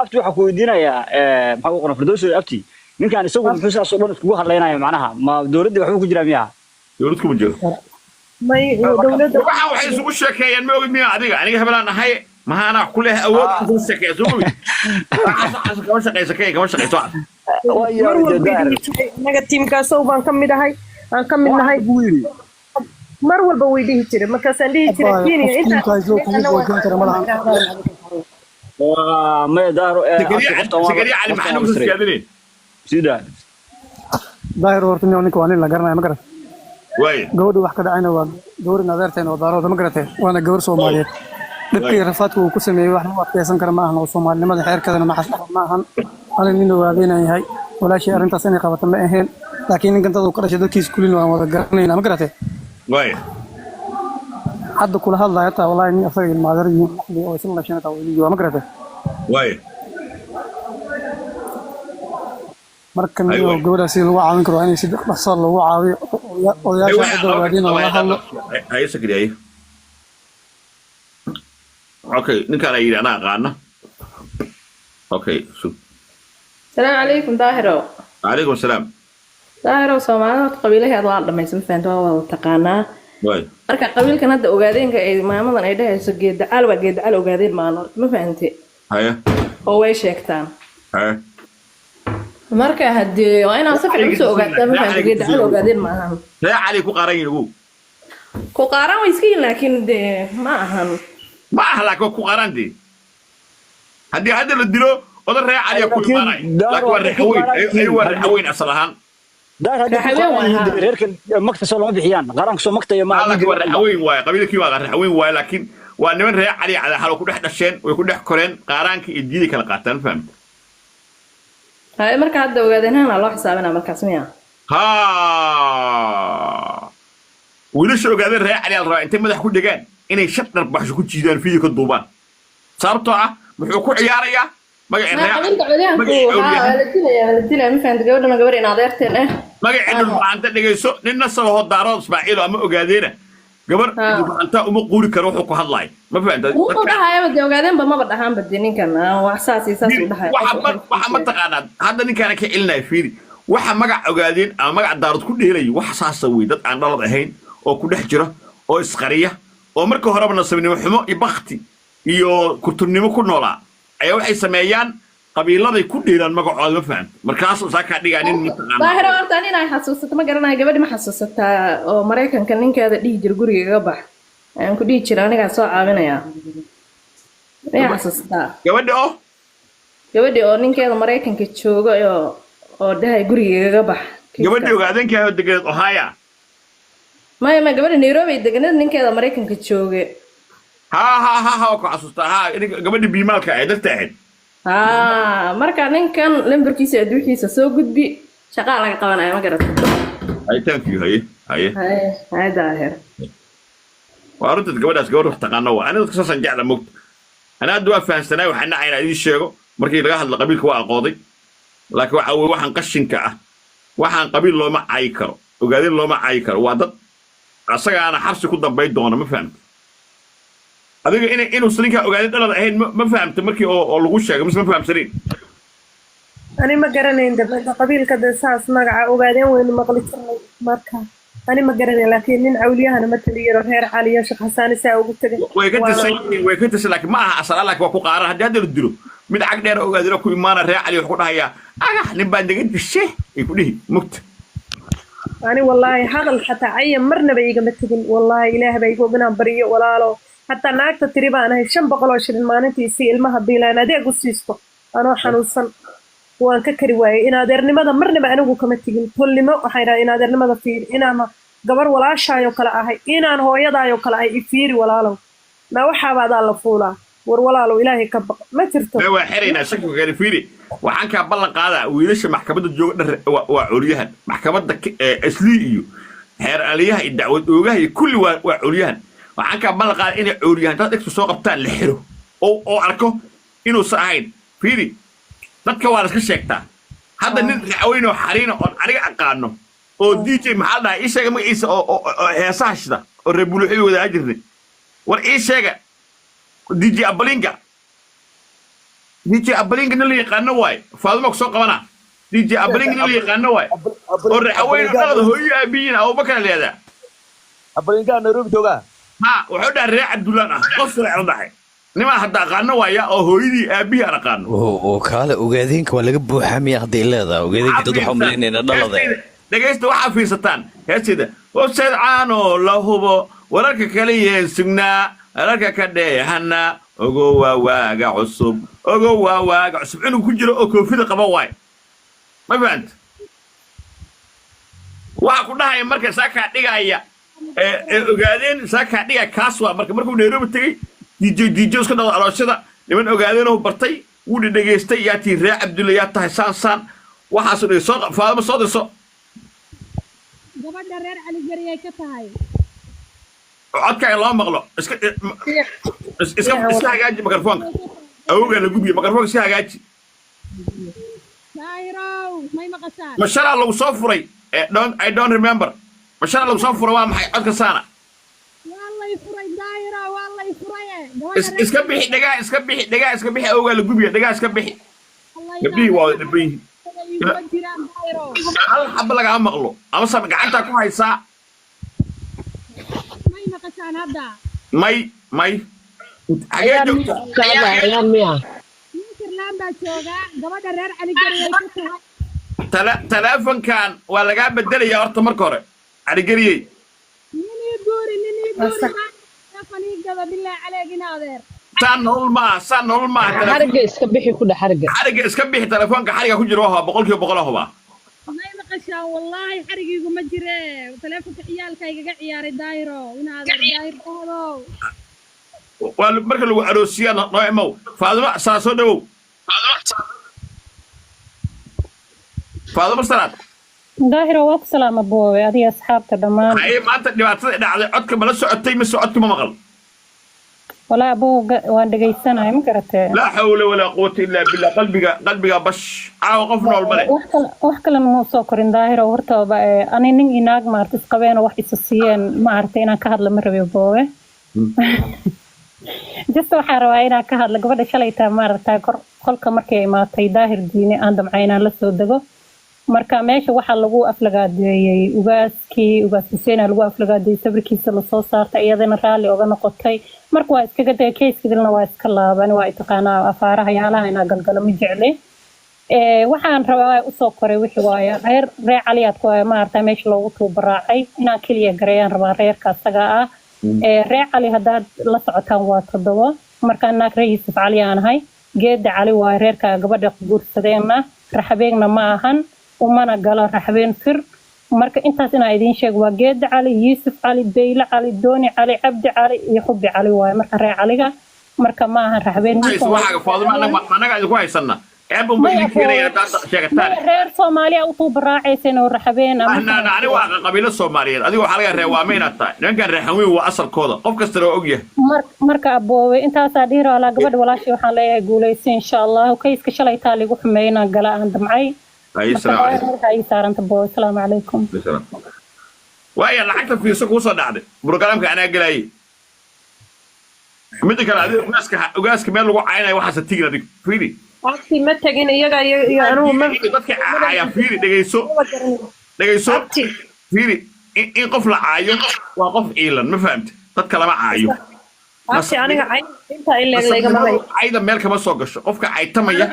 Abti, waxaa ku weydiinayaa, maxaa u qoran Firdowsi? Abti, ninkan isagu muxuu sidaas oo dhan iskugu hadlaynaya? Macnaha ma dowladdii waxbuu ku jiraa miyaa? Dowlad kuma jiro. May, dowladda. Waxa waxay isugu sheekeeyaan ma ogid miya adiga? Aniga hebelaan ahay, mahaanaa ku leh awood, isugu sheekeeya, soo ogid? Waxaas kama shaqeyso, Kenya kama shaqeyso waxaas. Mar walba way dhihi jiray, annaga tiimkaasow baan ka mid ahay, aan ka mid nahay. Mar walba way dhihi jiray, markaasaan dhihi jiray Abbaay, Kenya qof intaa tiimkaasoo kugu boojin kara ma lahan. Waa maya Dahro, abti, Zakariya qoftan waaba Zakariya Cali qoftan maxaa waaba nagu soo siray siyaadineen sida Daahir, horta ninka waa nin la garanaya, ma garatay? Waaya. Gabadha wax ka dhacayna waa gabar adeerteen oo Daarooda, ma garatay? Waana gabar Soomaaliyeed. Dhibkii rafaadka uu ku sameeyey wax lagu adkeysan kara ma ahan, oo soomaalinimada xeerkeedana ma xasdhax ma ahan. Aniga nin ogaadaynan yahay, walaashii arrintaas inay qabato ma ahayn, laakiin ninkan dad uu ka dhashay dadkiis kulin waan wada garanaynaa, ma garatay? Waaya. Hadda kula hadlaya taa, wallahi nin asaga ilmaadeer yihiin dhexdii oo isla dhasheen taa waa, ma garatay? Waaya. Marka nin oo gabadhaas si lagu caawin karo waa inay si dhaqso loogu caawiyo odayaasha cidda ogaadeen oo lala hadlo. Haye Sakariya, haye. Okay, ninkaan ay yidhi anaa aqaana. Okay, sug. السلام عليكم ظاهرة. Calaykum asalaam. Daahirow, Soomaalida horta qabiilaheeda waa la dhamaysa, ma fahamta? Waa wada taqaanaa. Waay. Marka qabiilkan hadda ogaadeenka ay maamadan ay dhahayso Geedacaal, waa Geedacaal ogaadeen maan horta, ma fahante? Haye. Oo way sheegtaan. Haye. Marka haddii waa inaad si fiican usoo ogaataa, ma fahante? Geedacaal ogaadeen maahan. Ree Cali ku qaaran yihin ogow. Ku qaaraan way iska yihin, laakiin dee ma ahan. Ma aha, laakiin waa ku qaaraan dee. Haddii hadda la dilo odan ree Cali ku imaanay, laakiin waa Raxaweyn, ayagu waa Raxaweyn asal ahaan. Daar haddii ku qaran yihiin dee reerkan magta soo lama bixiyaan, qaranka soo magta iyo ma, laakiin waa Raxaweyn waaye, qabiilkii waa Raxaweyn waaye, laakiin waa niman ree Cali cadaxal oo ku dhex dhasheen, way ku dhex koreen, qaaraanka iyo diiday kala qaataan, fahamta? Haye, marka hadda ogaadeenhana loo xisaabinaa markaas miya? Ha, wiilasha ogaadeen ree Cali al rabaa intay madax ku dhegaan inay shar dharbaxsho ku jiidaan, video ka duubaan, sababtoo ah muxuu ku ciyaarayaa magacii Ma ree qabiilka codyahanku magacii haa, waa Cawliyahan. la dilaya, waa la dilaya, ma fahamta? Gabadhana gabar in adeerteen ah. Magacii Dhulbacanta dhegayso, nin nasabahoo Daarood Ismaaciilo ama ogaadeena gabar Dhulbacanta uma quuri karo wuxuu ku hadlaay, ma fahamta? Wuxuu dhahayaba dee ogaadeenba maba dhahaanba dee ninkan, wax saas iyo saas uu dhahaya. Waxa ma waxa ma taqaanaa hadda ninkaana ka celinaya? Fiiri, waxa magac ogaadeen ama magac Daarood ku dheelayo wax saasa wey, dad aan dhalad ahayn oo ku dhex jira oo isqariya oo marka horeba nasabnimo xumo iyo bakti iyo kurturnimo ku noolaa ayaa waxay sameeyaan qabiiladay ku dheelaan magacooda, ma fahamta? Markaasuu saa kaa dhigaa nin mataqaanaa. Daahiro, horta nin ay xasuusato ma garanayo, gabadhi ma xasuusataa oo Maraykanka ninkeeda dhihi jira guriga iga bax, ayaan ku dhihi jira anigaa soo caawinayaa, miyaa xasuusataa? Gabadhi oo Gabadhi oo ninkeeda Maraykanka jooga oo dhahay guriga igaga bax. Gabadhi ogaadeenkaa oo deganeed Ohio? Maya, gabadha Nairobi ay deganeed, ninkeeda Maraykanka jooge. Ha ha ha ha, waa ku xasuustaa, ha, gabadhi biimaalka ahayd, darta ahayd. Haa, marka ninkan lambarkiisa adduunkiisa soo gudbi, shaqaa laga qabanaya, ma garata? Hay, thank you. Haye haye. Haye haye, Daahir. Waa runta, gabadhaas gabadh wax taqaano waa. Aniga dadka saasaan jecla, mogta? Ana hadda waa fahamsanaay, waxaan nacay inaan idiin sheego markii laga hadlo qabiilka waa aqooday, laakiin waxa weye waxaan qashinka ah, waxaan qabiil looma cayi karo, ogaadin looma cayi karo, waa dad asagaana xabsi ku dambayn doona, ma fahamta? Adiga inay inuusan ninkaa ogaadin dhalad ahayn ma fahamta markii oo lagu sheegay mise ma fahamsanayn? Ani ma garanayn de qabiilka de saas magaca ogaadeen weynu maqli jirnay, marka ani ma garanayn, laakiin nin cawliyahana ma taliyaro reer Caliyo Sheekh Xasaani saa ugu tegay. Way ka tirsan yihiin, way ka tirsan, laakiin ma aha asal, laakiin waa ku qaaran. Haddii hadda la dilo mid cag dheer ogaadina ku imaana reer Cali, wuxuu ku dhahayaa agax nin baa naga dishe ay ku dhihi, mugta? Ani wallaahi hadal xataa caya marnaba igama tegin, wallaahi Ilaah baa igu og inaan baryo walaalo, hataa naagta tiri baan ahay 500 oo shilin maalintii si ilmaha biilaan adeeg u siisto anoo xanuunsan, waan ka kari waayey. In adeernimada marnaba anigu kama tegin, tolnimo waxaan idhaha in adeernimada fiiri, inaan gabar walaashaayoo kale ahay, inaan hooyadaayoo kale ahay, ifiiri walaalow, na waxaaba adaa la fuulaa, war walaalow Ilaahay ka baq, ma jirto. Mee, waa xeraynaa shaki kale. Fiiri, waxaan kaa ballan qaadaa wiilasha maxkamadda jooga dhan waa curyahan maxkamadda Islii iyo xeer aliyaha iyo dacwad oogaha iyo kulli waa curyahan. Waxaan kaa ballan qaadaa inay curyahan dad dhegta soo qabtaan la xiro oo arko inuusan ahayn. Fiiri, dadka waa la iska sheegtaa. Hadda nin Raxweyn oo xariina oon aniga aqaano oo DJ maxaa la dhahaa, ii sheega magaciisa, oo heesaha shida oo reer Buluuxi wadaa jirnay, war ii sheega, DJ Abalinga, DJ Abalinga nin la yaqaano waaye. Faaduma ku soo qabana, DJ Abalinga nin la yaqaano waaye oo Raxweyn oo dhalada hooyo aabiyiin Abubakar la yihahdaa. Abalinga Nairobi joogaa. Ha, wuxuu dhahay reer Cabdullaan ah, qof sare la dhahay, nimaa hadda aqaano waaya oo hooyadii aabihii aan aqaano. Oo kaale, ogaadeenka waa laga buuxaa miya? Hadday leedahay ogaadeenka dad waxaa umalaynayna dhalada. Dhegaysta, waxaa fiirsataan heesteeda website caanoo la hubo, wararka kale yeen sugnaa, wararka ka dheehana, ogo waa waaga cusub, ogo waa waaga cusub, cunug ku jiro oo koofida qaba waay, ma fahanta? Waxa ku dhahaya marka saa kaa dhigaya ee ogaadeen saa kaa dhigaya kaas waa marka markuu Nairobi tegey DJ DJ iska dhado alooshada niman ogaadeen oo bartay, wuu dhedhegaystay, yaa tii reer Cabdulle, yaa tahay saan saan, waxaasuu dhigay. Soo Faadimo, soo dirso. Gabadha reer Cali Gariyay ka tahay. Codkaaga loo maqlo, iska hagaaji mikrofoonka, awowgaa la gubiye, mikrofoonka iska hagaaji. Daahirow, may maqashaan? Mashalaa lagu soo furay. Don't, I don't remember mashalaa lagu soo furay, waa maxay codka saana? Waa lay furay Daahirow, waa lay furaye. Gabadha reer Iska bixi dhegaha, iska bixi dhegaha, iska bixi, awowgaa la gubiye, dhegaha iska bixi. Gabdhihii waa wada dhiban yihiin. Iguma jiraan, Daahiro. Hal xaba lagama maqlo, ama sa gacantaa ku haysaa? May maqashaan hadda? May, may. Xagee joogta? Ayaan miya? Switzerland baa joogaa. Gabadha reer Cali Gariyay ku tahay. Taleefankan waa lagaa bedelaya horta marka hore, Caligeriyey. Nin ii guuri, nin ii guuri, telefon ii gada, bilaa caleeg, ina adeer. Saan nolol maaha, saan nolol maaha. Xariga iska bixi ku dhex xariga. Xariga iska bixi telefoonka, xariga ku jira waa hubaa, 100% hubaa. May maqashaan? Wallaahi xarigiigu ma jire, telefonka ciyaalka igaga ciyaaray. Daahiro, ina adeer, Daahir Dahdow. Waa marka lagu aroosiyaa noo imow. Faadimo saa soo dhawow, Faadimo Salaad. Daahiro, waa ku salaama boowe, adiga asxaabta dhammaan. Haye, maanta dhibaatada dhacday codka mala socotay mise codka ma maqal? Walaa booga waan dhegaysanaya, ma garatee? Laa xawla walaa quwata illaa billah. Qalbiga, qalbiga bash caawa qof nool male. Wax kale, wax kalena muu soo korin, Daahiro. Hortaba ani nin iyo naag maarata isqabeen oo wax isa siiyeen maarata inaan ka hadla ma rabi boowe. Just waxaan rabaa inaan ka hadlo gabadha shalaytaa maarata kor qolka markay imaatay Daahir Diine aan damcay inaan la soo dego. Marka meesha waxaa lagu aflagaadeeyey ugaaskii, Ugaas Xuseen aa lagu aflagaadeeyey, sawirkiisa lasoo saartay, iyadana raalli oga noqotay. Marka waa iskaga dagay keyskidilna, waa iska laaban. Waa taqaanaa afaaraha yaalaha inaa galgalo ma jecli. Waxaan rabaa usoo koray wixii waaye reer reer Caliyaad ku waaye maarata meesha loogu tuubaraacay inaan keliya gareeyaan rabaa reerka asaga ah. Reer Cali haddaad la socotaan waa toddobo. Markaa naag reer Yuusuf Cali aan ahay, Geeda Cali waaye reerka gabadha guursadeenna, raxabeegna ma ahan, umana galo raxbeen fir. Marka intaas inaa idiin sheego waa Geeda Cali, Yuusuf Cali, Beyle Cali, Dooni Cali, Cabdi Cali iyo Xubbi Cali waaye. Marka reer Caliga marka ma ahan raxbeen. Hayso waxaaga, Faadimo, annaga idinku haysana ceeb unba idin keenaya haddaad sheegataan. Maya, reer Soomaaliya u tuubaraacaysan oo raxabeen ama Ani waa qabiilo Soomaaliyeed, adiga waxaa laga reewaame inaad tahay. Nimankan reexanweyn waa asalkooda, qof kastana waa ogyahay. Marka aboowe intaasaa dhihi rabaa. Gabadha walaashii waxaan leeyahay guulayso insha Allah. Kayska shalay taa ligu xumeeyay inaan gala aan damcay. Ay, marka salaamu calaykum. Madaxa ii saaranta boowe. Asalaamu calaykum. Waaya, lacagta fiirso kuu soo dhacday programka anaa gelayay. Midda kale, adiga ugaaska meel lagu caynayo waxaasa tigin adiga, fiiri. Abti, ma tegin iyaga iyo anugu ma Dadka caaya, fiiri, dhegayso, dhegayso, fiiri. In qof la caayo waa qof iilan, ma fahamte? Dadka lama caayo. Abti, aniga cayn intaa in leeg laygama hayo. Cayda meel kama soo gasho qofka caytamaya,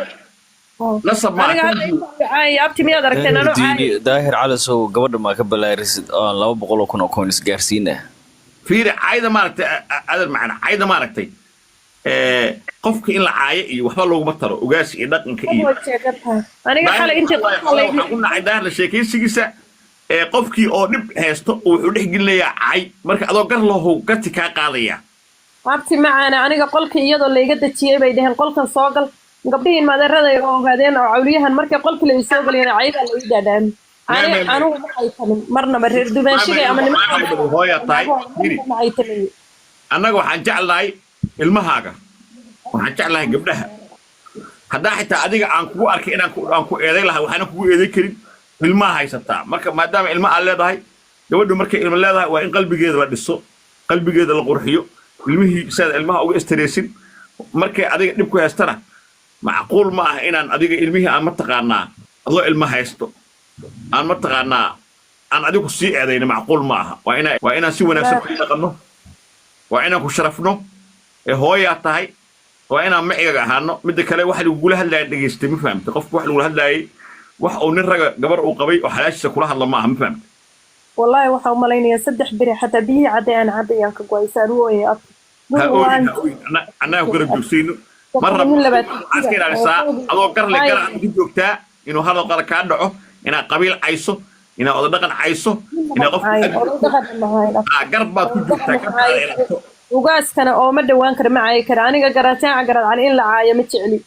nasab ma Aniga hadda intaa caay, abti, miyaad aragteen anoo caay? Diini Daahir Calasow, gabadha maa ka balaarisid oo 200,000 oo koon isgaarsiina? Fiiri, cayda maaragtay, adal macna cayda maaragtay, qofka in la caayo iyo waxba looguma taro ugaas iyo dhaqanka iyo Aniga xalay intii qolka laygu Waxaan ku nacay Daahir la sheekaysigiisa ee qofkii oo dhib haysto wuxuu dhex gelinayaa cay. Marka adoo gar lahow garti kaa qaadaya. Abti macaana, aniga qolkii iyadoo layga dejiyey bay dhaheen qolkan soo gal. Gabdhihii maadeeraday oo ogaadeen oo cawliyahan markay qolkii la soo galiyeen caydaa la ii dhaadhaami. Anigu ma caytamin marnaba reer dubaanshigay ama nimanka. Hooya tahay, fiiri. Ma caytamin. Annaga waxaan jeclahay ilmahaaga, waxaan jeclahay gabdhaha. Haddaa xitaa adiga aan kugu arkay inaan aan ku eeday lahaa, waxaana kugu eeday karin ilmaha haysataa. Marka maadaama ilma aad leedahay, gabadhu markay ilmo leedahay waa in qalbigeeda la dhiso, qalbigeeda la qurxiyo, ilmihii sidaad ilmaha uga istareesin. Markay adiga dhib ku haystana macquul ma ah inaan adiga ilmihii aan mataqaanaa adoo ilma haysto aan mataqaanaa aan adigu sii eedayno, macquul ma aha. Waa inaan si wanaagsan ku dhaqanno, waa inaan ku sharafno ee hooyaa tahay, waa inaan macigaga ahaano. Midda kale, waxa lagugula hadlaya dhegaystay, ma fahamtay? Qofku wax lagula hadlaayay, wax uu nin raga gabar uu qabay oo xalaashiisa kula hadla ma aha, ma fahamtay? Wallaahi waxaa u malaynayaa 3 beri xataa biyihii cadday aan cabbayaan ka go'ay saan u ooyay, abti. Ha ooyin, ha ooyin. Annaga ku garab joogsayno ma rabno. Waxaad iska ilaalisaa adoo gar le gar aad ku joogtaa inuu hadal qala kaa dhaco, inaad qabiil cayso, inaad oda dhaqan cayso, inaad qof gar baad ku joogtaa, gartaada ilaaliso. Ugaaskana ooma dhowaan kara, ma caayi kara. Aniga garaataaca Garaad Cali in la caayo ma jecli.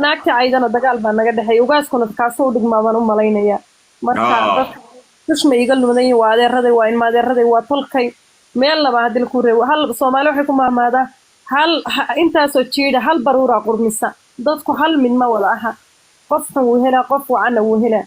Naagta caydana dagaal baa naga dhexeeya. Ugaaskuna kaasoo u dhigmaa baan u malaynayaa. Marka dadka dushma iga lumadan yihiin, waa adeeraday, waa ilma adeeraday, waa tolkay. Meel laba hadii laku reebo, hal Soomaali waxay ku mahmaadaa hal intaasoo jiidha hal baruuraa qurmisa. Dadku hal mid ma wada aha. Qof xun wuu helaa, qof wacanna wuu helaa.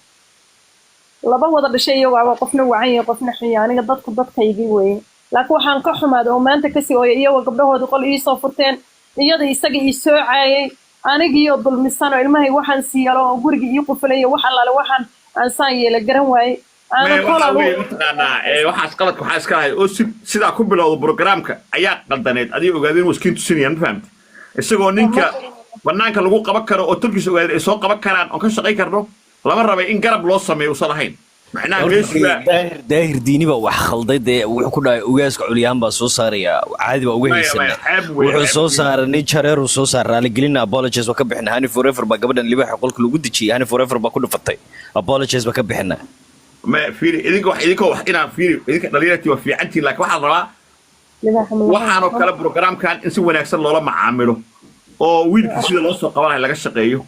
Laba wada dhashay iyagoo aba qofna wacan yahay, qofna xun yahay. Aniga dadku dadkaygii weeye, laakiin waxaan ka xumaaday oo maanta kasii ooyay iyagoo gabdhahoodii qol iisoo furteen, iyada isaga ii soo caayay. Anigiioo dulmisan oo ilmahay waxaan siiyalo oo guriga ii qufulaya, wax allaale waxaan aan saan yeela garan waaye. Maya, Aanan waxaa kolaan weeye mataqaanaa waxaas qaladka waxaa iska lahay oo sidaa ku bilowda programka ayaa qaldaneed. Adiga ogaadeen waa iskiin tusinayaan, ma fahamte? Isagoo ninka banaanka lagu qaban karo oo turkiis ogaadeen ay soo qaban karaan oon ka shaqayn karno, lama rabay in garab loo sameeyo usan lahayn macnaha meeshu baa. Daahir Diini baa wax khalday dee. Wuxuu ku dhahay ugaaska Culyahan baa soo saaraya, caadi baa uga Maya, haysana. maya, ceeb weeye, Wuxuu ceeb soo weeye. saaray nin jareeruu soo saaray, raaligelina, apologies waa ka bixina. Hani Forever baa gabadhan libaaxa qolka lagu dejiyey. Hani Forever baa ku dhufatay, apologies baa ka bixina. Ma fiiri, idinka wax idinka wax inaan fiiri, idinka dhalinyartii waa fiicantiin, laakiin waxaa la rabaa waxaanoo kale programkan in si wanaagsan loola macaamilo oo wiilkii sida loo soo qaban lahay laga shaqeeyo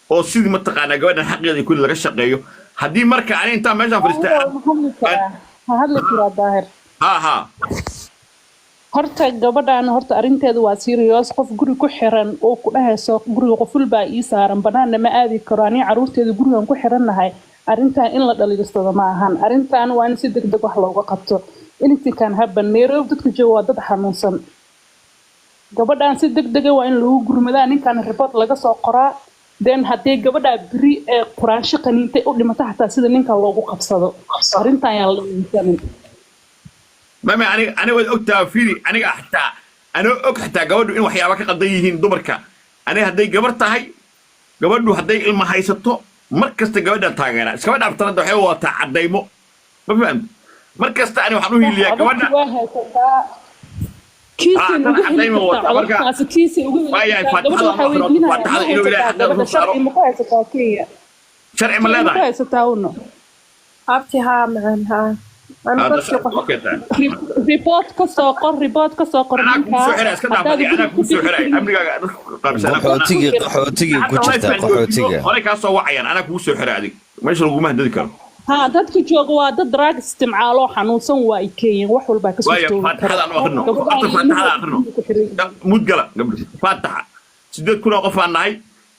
oo sidii mataqaanaa gabadhan xaqeeda iyo kulli laga shaqeeyo. Haddii marka ani intaan meeshaan fadhiistay Ha hadli karaa, Daahir? Ha ha. Horta gabadhan, horta arrinteedu waa serious. Qof guri ku xiran oo ku dhahayso guriga qoful baa ii saaran, banaanna ma aadi karo, aniga caruurteeda gurigan ku xirannahay, arrintan in la dhaliilsado ma ahan. Arrintan waa in si degdeg wax looga qabto. Anything can happen. Nairobi dadka jooga waa dad xanuunsan. Gabadhan si degdega waa in lagu gurmadaa, ninkan report laga soo qoraa. Then haddii gabadhaa beri ee quraansho qaniintay u dhimato xataa, sida ninkan loogu qabsado. Arrintan yaan la dhaliilsanin. Mama, aniga waad ogtaha. Fiiri, aniga xataa anoo og xataa gabadhu in waxyaaba ka qaldan yihiin dumarka, aniga hadday gabar tahay, gabadhu hadday ilma haysato, mar kasta gabadhaan taageeraa. Iskaba dhaaftan hadda waxay wadataa caddaymo, ma fahamti? Mar kasta ani waxaan u hiiliyaa gabadha. Waa haysataa kiisay Ah, ugu heli caddaymo kartaa. wataa marka. Codadkaasi kiisay ugu heli Waayahay, kartaa. Gabadha faatixada waxaa ma akhriyo, weydiinaya, faatixada ma inuu Ilaahay haysataa xaqeeda gabadha soo saaro. sharci ma ku haysataa Kenya? Sharci ma Sharci ma ku leedahay? haysataa uno? Abti, haa macaan, haa. Anu Hadda dadkii sharci qof okay tahay. Report ka soo qor, report ka soo qor Anaa kugu ninkaa soo xiray, iska dhaaf. haddaad Adiga guriga anaa ku kugu soo bixi xiray karin. Amnigaaga dadka ku qaabisa anaa Qaxootigii, qaxootigii ku xataa jirtaa, life baan joojiyo, qaxootiga. Horey kaa soo wacayaan, anaa kugu soo xiray. Adig meesha laguma handadi karo. Haa, dadka jooga waa dad drug isticmaalo, xanuunsan, waa ay Keenyan wax walbaa ka Waaya, suurtoobi kara. faatixada anu akhrino. Gabadhaan Horta faatixada ilmaheeda akhrino. guriga ku xiran yihiin. Mudgala gabdho faataxa. 8,000 oo qof aan nahay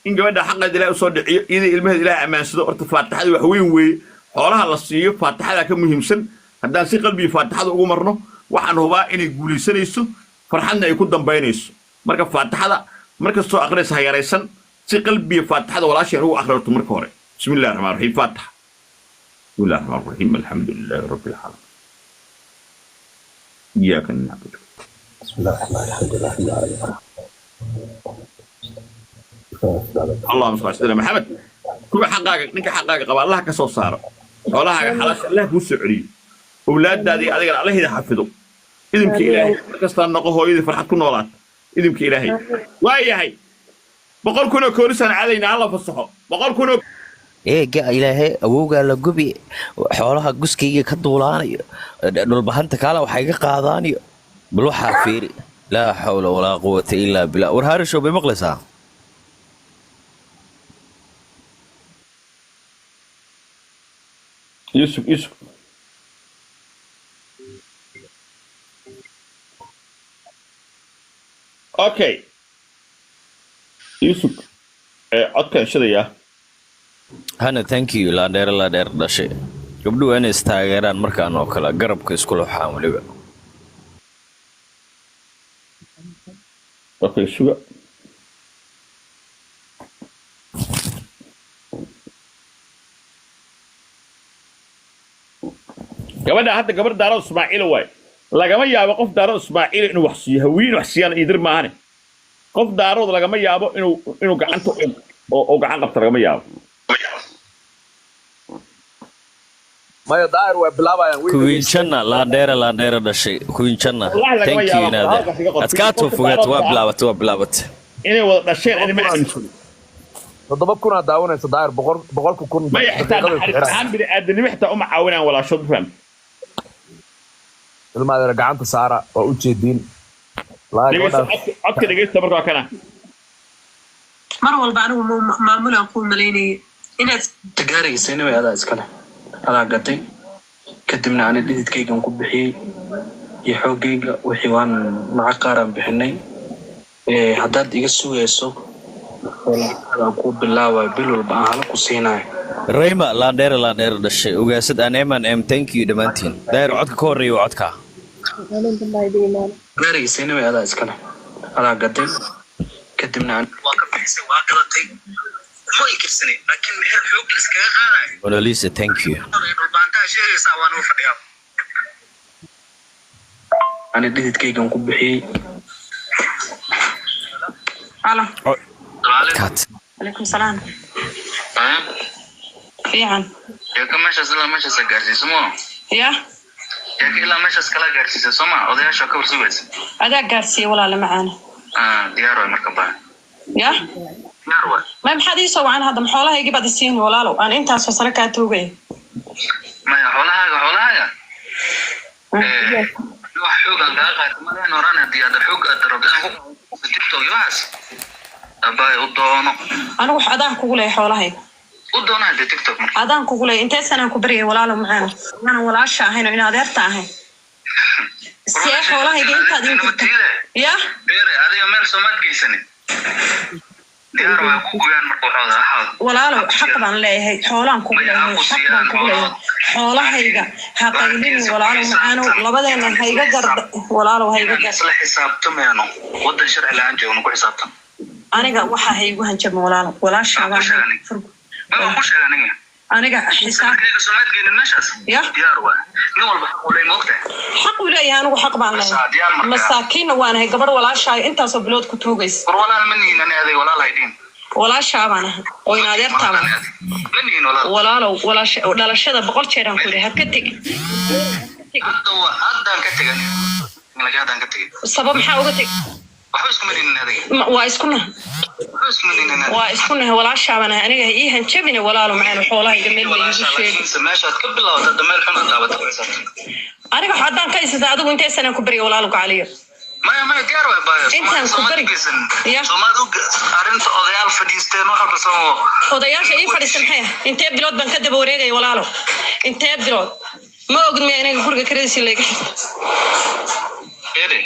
in gabadha xaqeeda Ilaahay usoo dhiciyo, iyada ilmaheeda Ilaahay ammaansado. Horta faatixada wax weyn weeye. Xoolaha la siiyo faatixada ka muhiimsan. Haddaan si qalbiga faatixada ugu marno, waxaan hubaa inay guulaysanayso, farxadna ay ku dambaynayso. Marka faatixada markastoo aqrinaysa ha yaraysan. Si qalbiga faatixada walaasheen ugu akhri horta marka hore. Bismi illahi raxmaan raxiim. Faatixa. Bismi illahi raxmaan raxiim. Alxamdu lilaahi rabbi alcaalamiin. Iyaaka nacbudu. بسم الله الرحمن الرحيم. الحمد لله رب العالمين. Allahuma salli ala sayyidina Maxamed. Kuwa xaqaaga, ninka xaqaaga qaba Allah ka soo saaro, xoolahaaga xalaasha Allah kuu soo celiyo, owlaadaadii adigana Allah idin xafido, idinka Ilaahay. Mar kastaa noqo hooyadii farxad ku noolaata, idinka Ilaahay. Waa yahay, 100,000 oo koorisaan caadayna, alla fasaxo 100,000 oo. Eega Ilaahay, awowgaa la gubi, xoolaha guskayga ka duulaanayo, dhulbahanta kaala waxa iga qaadaanayo. Bal waxaa fiiri, laa xawla walaa quwata illaa billah. War Haarishow, bay maqlaysaa? Yusuf, Yusuf. Okay, Yusuf, codkaan shidayaa. Hana, thank you. Laadheere, laadheer dhashay. Gabdhuhu waa inay istaageeraan markaan oo kale, garabka isku luxaan weliba. Okay, suga. Gabadha hadda gabar Daaro Ismaaciil waay. Lagama yaabo qof Daaro Ismaaciil inuu wax siiyo. Hawiin wax siiyaan idir maahane, qof Daarood lagama yaabo inuu gacanta oo gacan qabto, lagama yaabo. Maya, Daahir, waa bilaabayaan way. Kuwiin janna, laadheere, laadheere dhashay, kuwiin janna. Wallahi lagama Thank you. yaabo. Inaade Halkaas iga qor. Adkaato Qofka fogaat Daaroodka waa ah bilaabatay, waa bilaabatay. Inay wada dhasheen ani ma aaminsano. 7,000 aa daawanaysa, Daahir. 100,000 Maya, xitaa daqiiqaday ku naxariis xirayaan. ahaan, bini aadanimo xitaa uma caawinaan walaashood, ma fahamti? Ilmaadeera, gacanta saara, waa u jeediin laa Dhegeysta. Gabadhaas. Codka dhegeysta marka, waa kana. Mar walba anigu maamulaan kuu malaynayay inaad Gaaraysa way, adaa iskale, adaa gatay. Kadibna ani dhididkaygan ku bixiyey iyo xooggayga wixii waan lacag qaaraan bixinay. Haddaad iga sugayso oo lacagtaada aan kuu bilaabayo bil walba aan hala ku siinayo. Rayma, laandheere, laandheere dhashay, ugaasad aan m and m, thank you dhammaantiin. Daahir, codka ka horreeya waa codka. Gaaraysa way, adaa iskale, adaa gatay. Kadibna ani Monalisa, thank you. Ani dhididkaygan ku bixiyey. Alo. Cut. Calaykum salaam. Fiican. Sheeko meeshaas ilaa meeshaas gaarsiiso mo. Ya. Sheeko ilaa meeshaas kala gaarsiisa sooma, odayaasha ka warsugaysa. Adaa gaarsiiye walaale macaana. Ah, diyaar waay marka baa. Ya. Diyaar waay. Ma maxaad ii soo wacan hadda? Ma xoolahaygii baad isiin walaalow? Aan intaasoo sano kaa toogaya. Maya, xoolahaaga xoolahaaga. Eh, wax xoog aan kaa qaato ma leen horaan, haddii aad xoog aad rabto inaan ku TikTok iyo waxaas. Abaay, u doono. Anigu wax adaan kugu leeyahay xoolahayga. U doono haddii TikTok marka. Adaan kugu leeyahay. Intee sanaan ku baryay walaalow macaana? Aanan walaasha ahayn oo in adeerta ahayn. See xoolahayga intaad inkirta? Ya. Beere, adiga meel soomaad geysanin. Diyaar waay ku goyaan marka waxooda waxooda. Walaalow, xaq baan leeyahay, xoolaan kugu leeyahay, xaq baan kugu leeyahay xoolahayga. Ha qaylini walaalow macaanow, labadeena ha iga garda walaalow, ha iga Inaan gar isla xisaabtamayno, wadan sharci la'aan joogno ku xisaabtan. Aniga waxaa ha igu hanjabin walaalow, walaashaa baan ahay. Ma ku sheega aniga. Aniga xisaab Sawirkayga soomaad geynin meeshaas. Ya. Diyaar waay. Nin walba xaq uu leeyahay, ma ogtahay? Xaq uu leeyahay, anigu xaq baan leeyahay, masaakiinna waanahay, gabadh walaashaayo intaasoo bilood ku tuugaysa. War walaal ma nihin ani aday, walaal haydin. Walaashaa baan ahay oo in adeertaa baan ahay. Ma nihin walaal. Walaalow, walaasha dhalashada 100 jeer aan ku yidhi ha ka tegin. Hadda waa haddaan ka tegay aniga. Laakiin haddaan ka tegay. Sabab maxaa uga teg? Waxba iskuma nihin adiga. Waa isku nahay. Waxba iskuma nihin adiga. Waa isku nahay, walaashaa baan ahay. Aniga ha ii hanjabine walaalow macaan, xoolahayga meel bay iigu Walaasha sheegi. laakiinse meeshaad ka bilowda hadda meel xun aad daabatay ku xisaabtan. Aniga wax haddaan ka haysata adigu, intee sanaan ku barya walaalow gacaliyo? Maya maya, diyaar waay baayo. Intaan ku bari. Ya. Soomaad u arrinta odayaal fadhiisteen wax walba soo. Odayaasha ii fadhiista maxay ah? Intee bilood baan ka daba wareegaya walaalo? Intee bilood? Ma ogid miya inaga guriga kiradiisii layga xirto? Ere.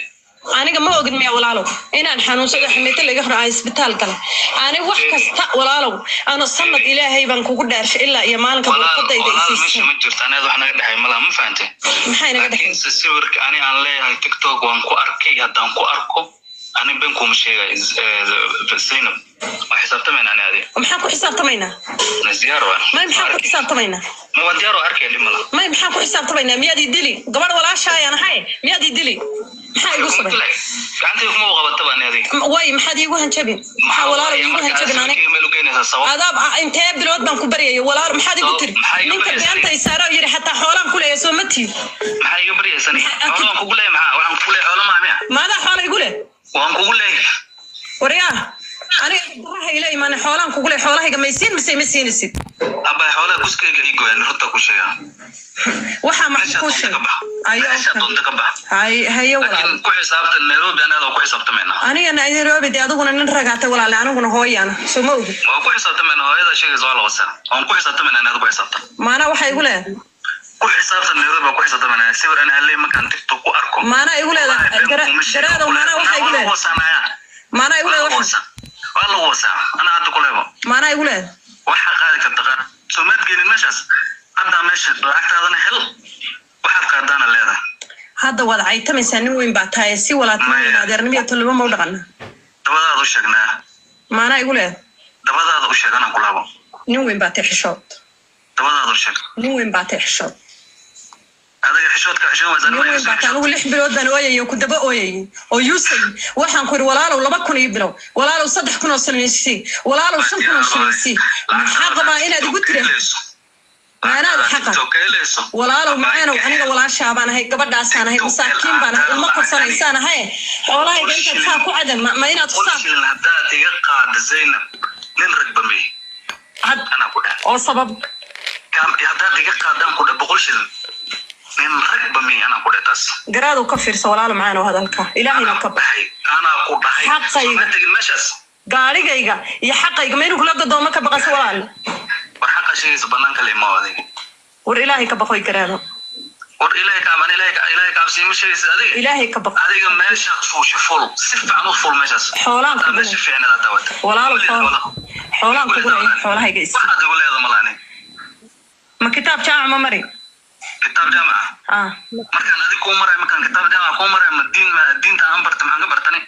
Aniga ma ogid miya walaalow inaan xanuunsado, xamiito layga xiro, aan isbitaal galay? Ani wax kasta walaalow, ano sanad ilaahay baan kugu dhaarshay ilaa iyo maalinka Walaal burqadayda walaal isiisay. Meesha ma jirto, aniga wax naga dhexay malaha, ma fahantay? Maxay naga dhexay? Laakiinse sawirka ani aan leeyahay TikTok waan ku arkay, haddaan ku arko ani ben kuma sheegay, Zainab. Waa xisaabtamayna ani adiga. Maxaan ku xisaabtamaynaa? Diyaar waay. May, maxaan ku xisaabtamaynaa? Ma waa diyaar oo arkay, dhib malaha. May, maxaan ku xisaabtamaynaa? Miyaad ii dili? Gabadh walaashaayaan ahay, miyaad ii dili? Maxaa igu sabay? Gacantayda kuma qabataba ani adiga. Way, maxaad iigu hanjabin? Maxaa walaalo iigu hanjabin aniga? Meel u geynaysaa sabab. Adaab ah, intee bilood baan ku baryayay walaal? Maxaad igu tiri? Ninka beenta isaara yiri xataa xoolaan ku leeyahay, soo ma tiid? Maxaa iga baryaysaa aniga? Xoolo waan kugu leeyahay, maxaa? Waxaan kugu leeyahay xoolo maa miya? Maadaa xoola igu leh? Waan kugu leeyahay. Waryaa, aniga daraha ila imaanay, xoolaan kugu leeyahay, xoolahayga may siin mise ma siinaysid? Abay, xoolaha guskayga ii goyaan, runta ku sheegaa. Waxaa maxaa kuu sheegay? Meesha doonta ka bax. Hay haye walaal. Laakiin ku xisaabtan Nairobi, anaada ku xisaabtamayna. Aniga Nairobi dee, adiguna nin ragaatay walaale, aniguna hooyaana, soo ma ogid? Waan ku xisaabtamayna, hooyada sheegaysa waa la wasaa. Waan ku xisaabtamayna, anaada ku xisaabtan. Maanaa waxaa igu leedahay? Ku xisaabtan Nairobi baa ku xisaabtamayna. Sawir aan helay markaan TikTok ku arko. Maanaa igu leedahay garaadow? Maanaa waxaa igu leedahay? Maanaa igu leedahay waxa? Waa lagu wasaa. Anaa hadda ku leebo. Maanaa igu leedahay? Waxaa qaadi karta qaar. Soo maad geenin meeshaas. Haddaa meesha lacagtaadana hel. Waxaad qaadaana leedahay. Hadda waad caytamaysaa, nin weyn baa tahay, si walaatin weyn adeernimo iyo tolnimo ma u dhaqana. Dabadaada u sheegnaa. Maanaa igu leedahay? Dabadaada u sheeg, anaa ku laabo. Nin weyn baa tahay, xishood. Dabadaada u sheeg. Nin weyn baa tahay, xishood. Adiga xishoodka xishood waa Nin weyn baa tahay. Anigu 6 bilood baan ooyayay oo ku daba ooyayay oo yuusay. Waxaan ku yidhi walaalow 2000 ii bilow, walaalow 3000 oo shilin isii, walaalow 5000 oo shilin isii. Maxaa qabaa inaad igu tira? Maanaad xaqa walaalow macaanow, aniga walaashaa baan ahay, gabadhaasaan ahay, masaakiin baan ahay, ilmo korsanaysaan ahay, xoolahayga intaad saa ku cadan ma inaad saa Shilin haddaad iga qaada Zainab, nin ragba may. Anaa ku dheh. Oo sabab? Haddaad iga qaadaan ku dheh 100 shilin, nin ragba may, anaa ku dheh taas. Garaadow, ka fiirsa walaalo macaanow hadalka, ilaahayna ka bax. Anaa ku dhahay. Xaqayga. Soo ma tegin meeshaas. Gaarigayga iyo xaqayga ma inuu kula gadoomo ka baqaso walaal? War xaqa sheegaysa banaanka la imaa adiga. War ilaahay ka baqoy garaado. War ilaahay ka amaan, ilaahay ilaahay ka cabsi ma sheegaysa adiga. Ilaahay ka baq. Adiga meesha fuusha fuul, si fiican u fuul meeshaas. Xoolaan ku meesha fiicnada daawata. Walaalo, xoolaan kugu leeyahay, xoolahayga is. Waxaad igu leedahay malaani. Ma kitaab jaamac ma mari? Kitaab jaamac? Ah. Markaan adiga kuu maray, markaan kitaab jaamac kuu maray, ma diin, ma diinta aan bartay, maxaan ka bartani?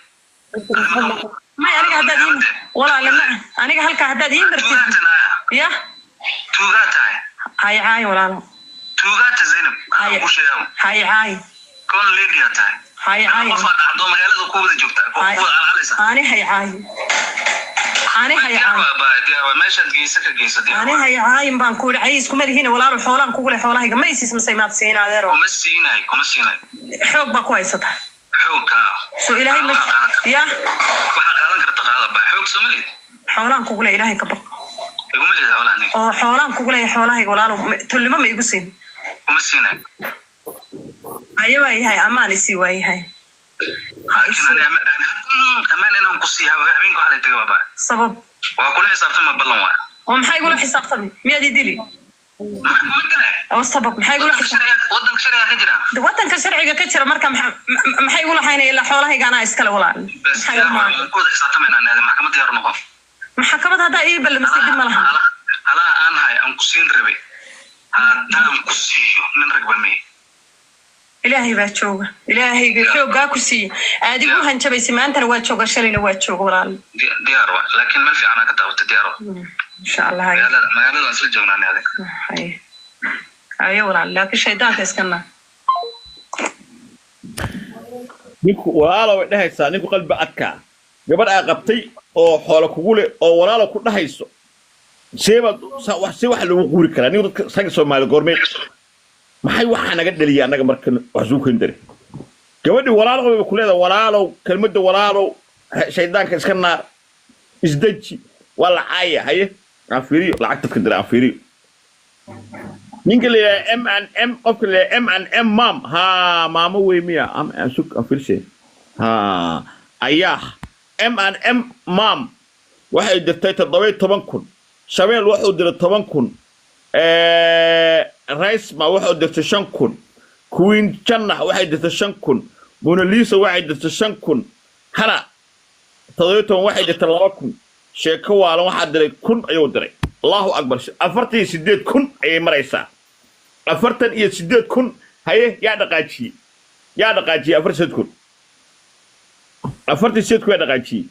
May, aniga haddaad ii, walaale, ma aniga halkaa haddaad ii martid ya. Tuugaa tahay. Hay caay, walaalo. Tuugaata Zainab, anaa ku sheegaa. Hay caay. Kon lady aa tahay. Hay caay. Qofaa dhacdo magaalada ku wada joogta, ku wada calcalaysa. Ani hay caay, ani hay Diyaar caay. waa baa, diyaar waa, meeshaad geysa ka geysa, diyaar. Ani hay caayin baan ku yidhi. Cay iskuma lihiin, walaalo. Xoolaan kugu leh, xoolahayga ma isiis mase imaad siin, adeero? Kuma siinayo, kuma siinayo. Xoog baa ku haysataa. Xoog kaa. So ilaahay ma ya. Waxaa qaadan karta qaada baa, xoog soo ma lihid. Xoolaan kugu leh, ilaahay ka baq. Iguma lihid xoolaha aniga. Oo xoolaan kugu leeyahay, xoolahayga, walaalo, tolnimo ma igu siin? Kuma siinayo. Aye, waa yahay, amaan isii, waa yahay. Laakiin ani amaan inaan ku siiya habeenka waxaa la taga baa. Sabab? Waa kula xisaabtama, ballan waa. Oo maxay igula xisaabtami? Miyaad i dili? Oo sabab maxay igula xisaabtami? Wadanka sharciga ka jira. Wadanka sharciga ka jira, marka maxay igula haynaya? Ilaa xoolahayga anaa iskale, walaal. Bas, Maxay diyaar igu waa, waan ku wada xisaabtamaynaa naadi, maxkamad diyaar noqon. Maxkamad haddaa ii ballamisay dib ma laha. Halaha aan hay aan ku siin rabay haddaan ku siiyo, nin ragba miye? Ilaahay baa jooga, ilaahayga xooggaa ku siiye aad igu hanjabaysay maantana waa jooga, shalayna waa jooga, walaal. Diyaar waa, laakiin meel fiican aa ka daawatay, diyaar waa. Insha Allah, haye. Magaalada waan isla joognaa naadi. Haye haye, walaal, laakiin shaydaanka iska naa. Ninku walaalo way dhahaysaa, ninku qalbi adkaa. Gabadh aa qabtay oo xoolo kugu leh oo walaalo ku dhahayso, seebaad see wax loogu quuri karaa? Ninku dadka ragga Soomaali goormay maxay waxaa naga dhaliya annaga marka wax suu keeni dare? Gabadhii walaalo bay ku leedahay, walaalow, kelmadda walaalow, shaydaanka iska naar, isdeji, waa la caaya. Haye, aan fiiriyo lacag dadka dira, aan fiiriyo ninka la yidhaha M and M, qofka la yidhaha M and M mam ha maamo wey miya am aan sug, aan fiirshe ha ayaa M and M mam waxay dirtay 17,000. Shabeel wuxuu diray 10,000. Raisma wuxuu dirtay 5,000. Queen Jannax waxay dirtay 5,000. Monalisa waxay dirtay 5,000. Hana 17 waxay dirtay 2,000. Sheeko waalan waxaa diray 1,000 ayuu diray. Allahu akbar, 48,000 ayay maraysaa, 48,000. Haye, yaa dhaqaajiyey? Yaa dhaqaajiyey 48,000? 48,000 yaa dhaqaajiyey?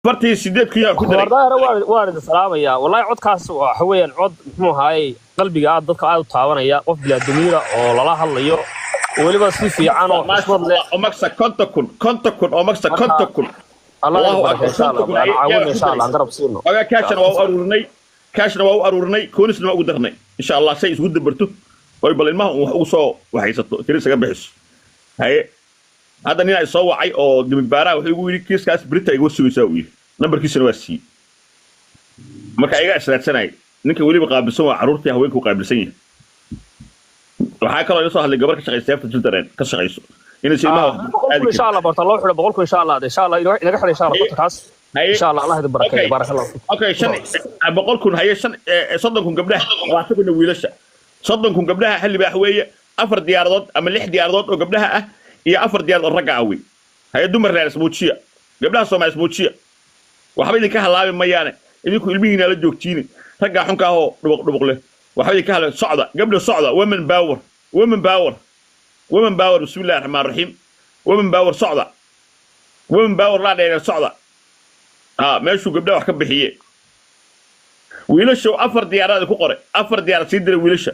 48,000 yaa ku diray? Wardaahira, waan idin salaamayaa. Wallahi codkaas waxa weeyaan cod muxuu ahaayey qalbiga aad dadka aad u taabanaya, qof bilaadumiira oo lala hadlayo weliba si fiican oo xushmad leh. Oo maksa 50,000, 50,000 oo maksa, 50,000. Allah Allahu idin akbar. barako insha Allah, 50,000. aan Yaa caawino ku insha Allah, diray. aan garab siino. Ogaa, kaashna waa u aruurinay, kaashna waa u aruurinay, koonisna waa ugu darnay insha Allah, say isgu dabarto oy bal ilmaha un wax ugu soo waxaysato, keli isaga bixiso. Haye, hadda nin ay soo wacay oo dimibaaraha wuxuu igu yidhi kiiskaas berita iga sugaysaa uu yidhi, nambarkiisana waa siiyey. Marka iga israadsanayay ninka weliba qaabilsan waa carruurtii haweenku qaabilsan yahay. Waxaa kaloo ila soo hadlay gabar ka shaqaysa seefta children ka shaqayso inaysa ilmaha wax 100,000 insha Allah barta loo xidho, 100,000 insha Allah, insha Allah inaga xidho insha Allah kontonkaas insha Allah. Allah idin barakeeyo, Okay. baarak Allah fiik. Okay, 500,000. Haye, 30,000 gabdhaha, 20,000 wiilasha. 30,000 gabdhaha xilli baax weeye, afar diyaaradood ama lix diyaaradood oo gabdhaha ah iyo afar diyaaradood oo ragga ah wey. Haye, dumar reer ismuujiya, gabdhaha Soomaali ismuujiya, waxba idinka halaabi mayaane, idinku ilmihiina la joogtiine, raggaa xunka ahoo dhubuq dhubuq leh waxba idinka halaabi. Socda gabdha, socda. Women power, women power, women power. Bismillahi raxmaan raxiim, women power, socda, women power laa dheer, socda. Ha meeshuu gabdhaha wax ka bixiye. Wiilasha afar diyaarad ku qoray, afar diyaarad sii diray wiilasha,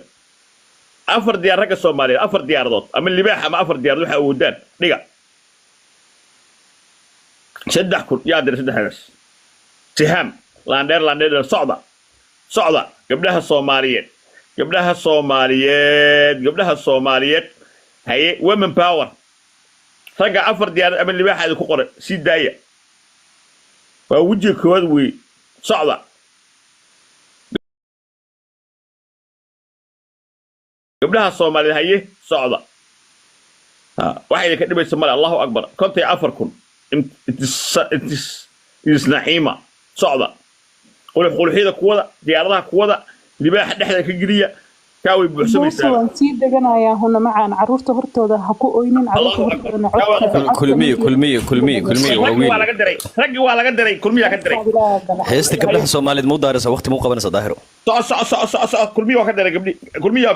afar diyaar ragga Soomaaliyeed, afar diyaaradood ama libaax ama afar diyaaradood waxay awoodaan dhiga. 3,000 yaa diray, saddexdaas sihaam laandheer laandheer. Socda, socda gabdhaha Soomaaliyeed, gabdhaha Soomaaliyeed, gabdhaha Soomaaliyeed. Haye, women power. Ragga afar diyaarad ama libaaxa ku qoray sii daaya, waa wejiga koowaad wey. Socda gabdhaha Soomaaliyeed, haye, socda. Ha, waxa idinka dhibaysa male. Allahu akbar, 54,000. It is naciima. Socda, qulux quluxyada kuwada, diyaaradaha kuwada, libaaxa dhexda ka geliya, kaa way Buusa buuxsamaysaa. Waan sii deganayaa huna macaan, caruurta hortooda ha ku oynin, caruurta hortoodana codka. Kulmiye, kulmiye, kulmiye, kulmiye waa Raggi wiil. Waa laga diray, raggi waa laga diray, kulmiyaa ka diray. Heesta gabdhaha Soomaaliyeed ma u daaraysaa? Waqti ma u qabanaysaa, Daahiro? Soco, soco, soco, soco, soco. Kulmiya waa ka diray gabdhi, kulmiyaa.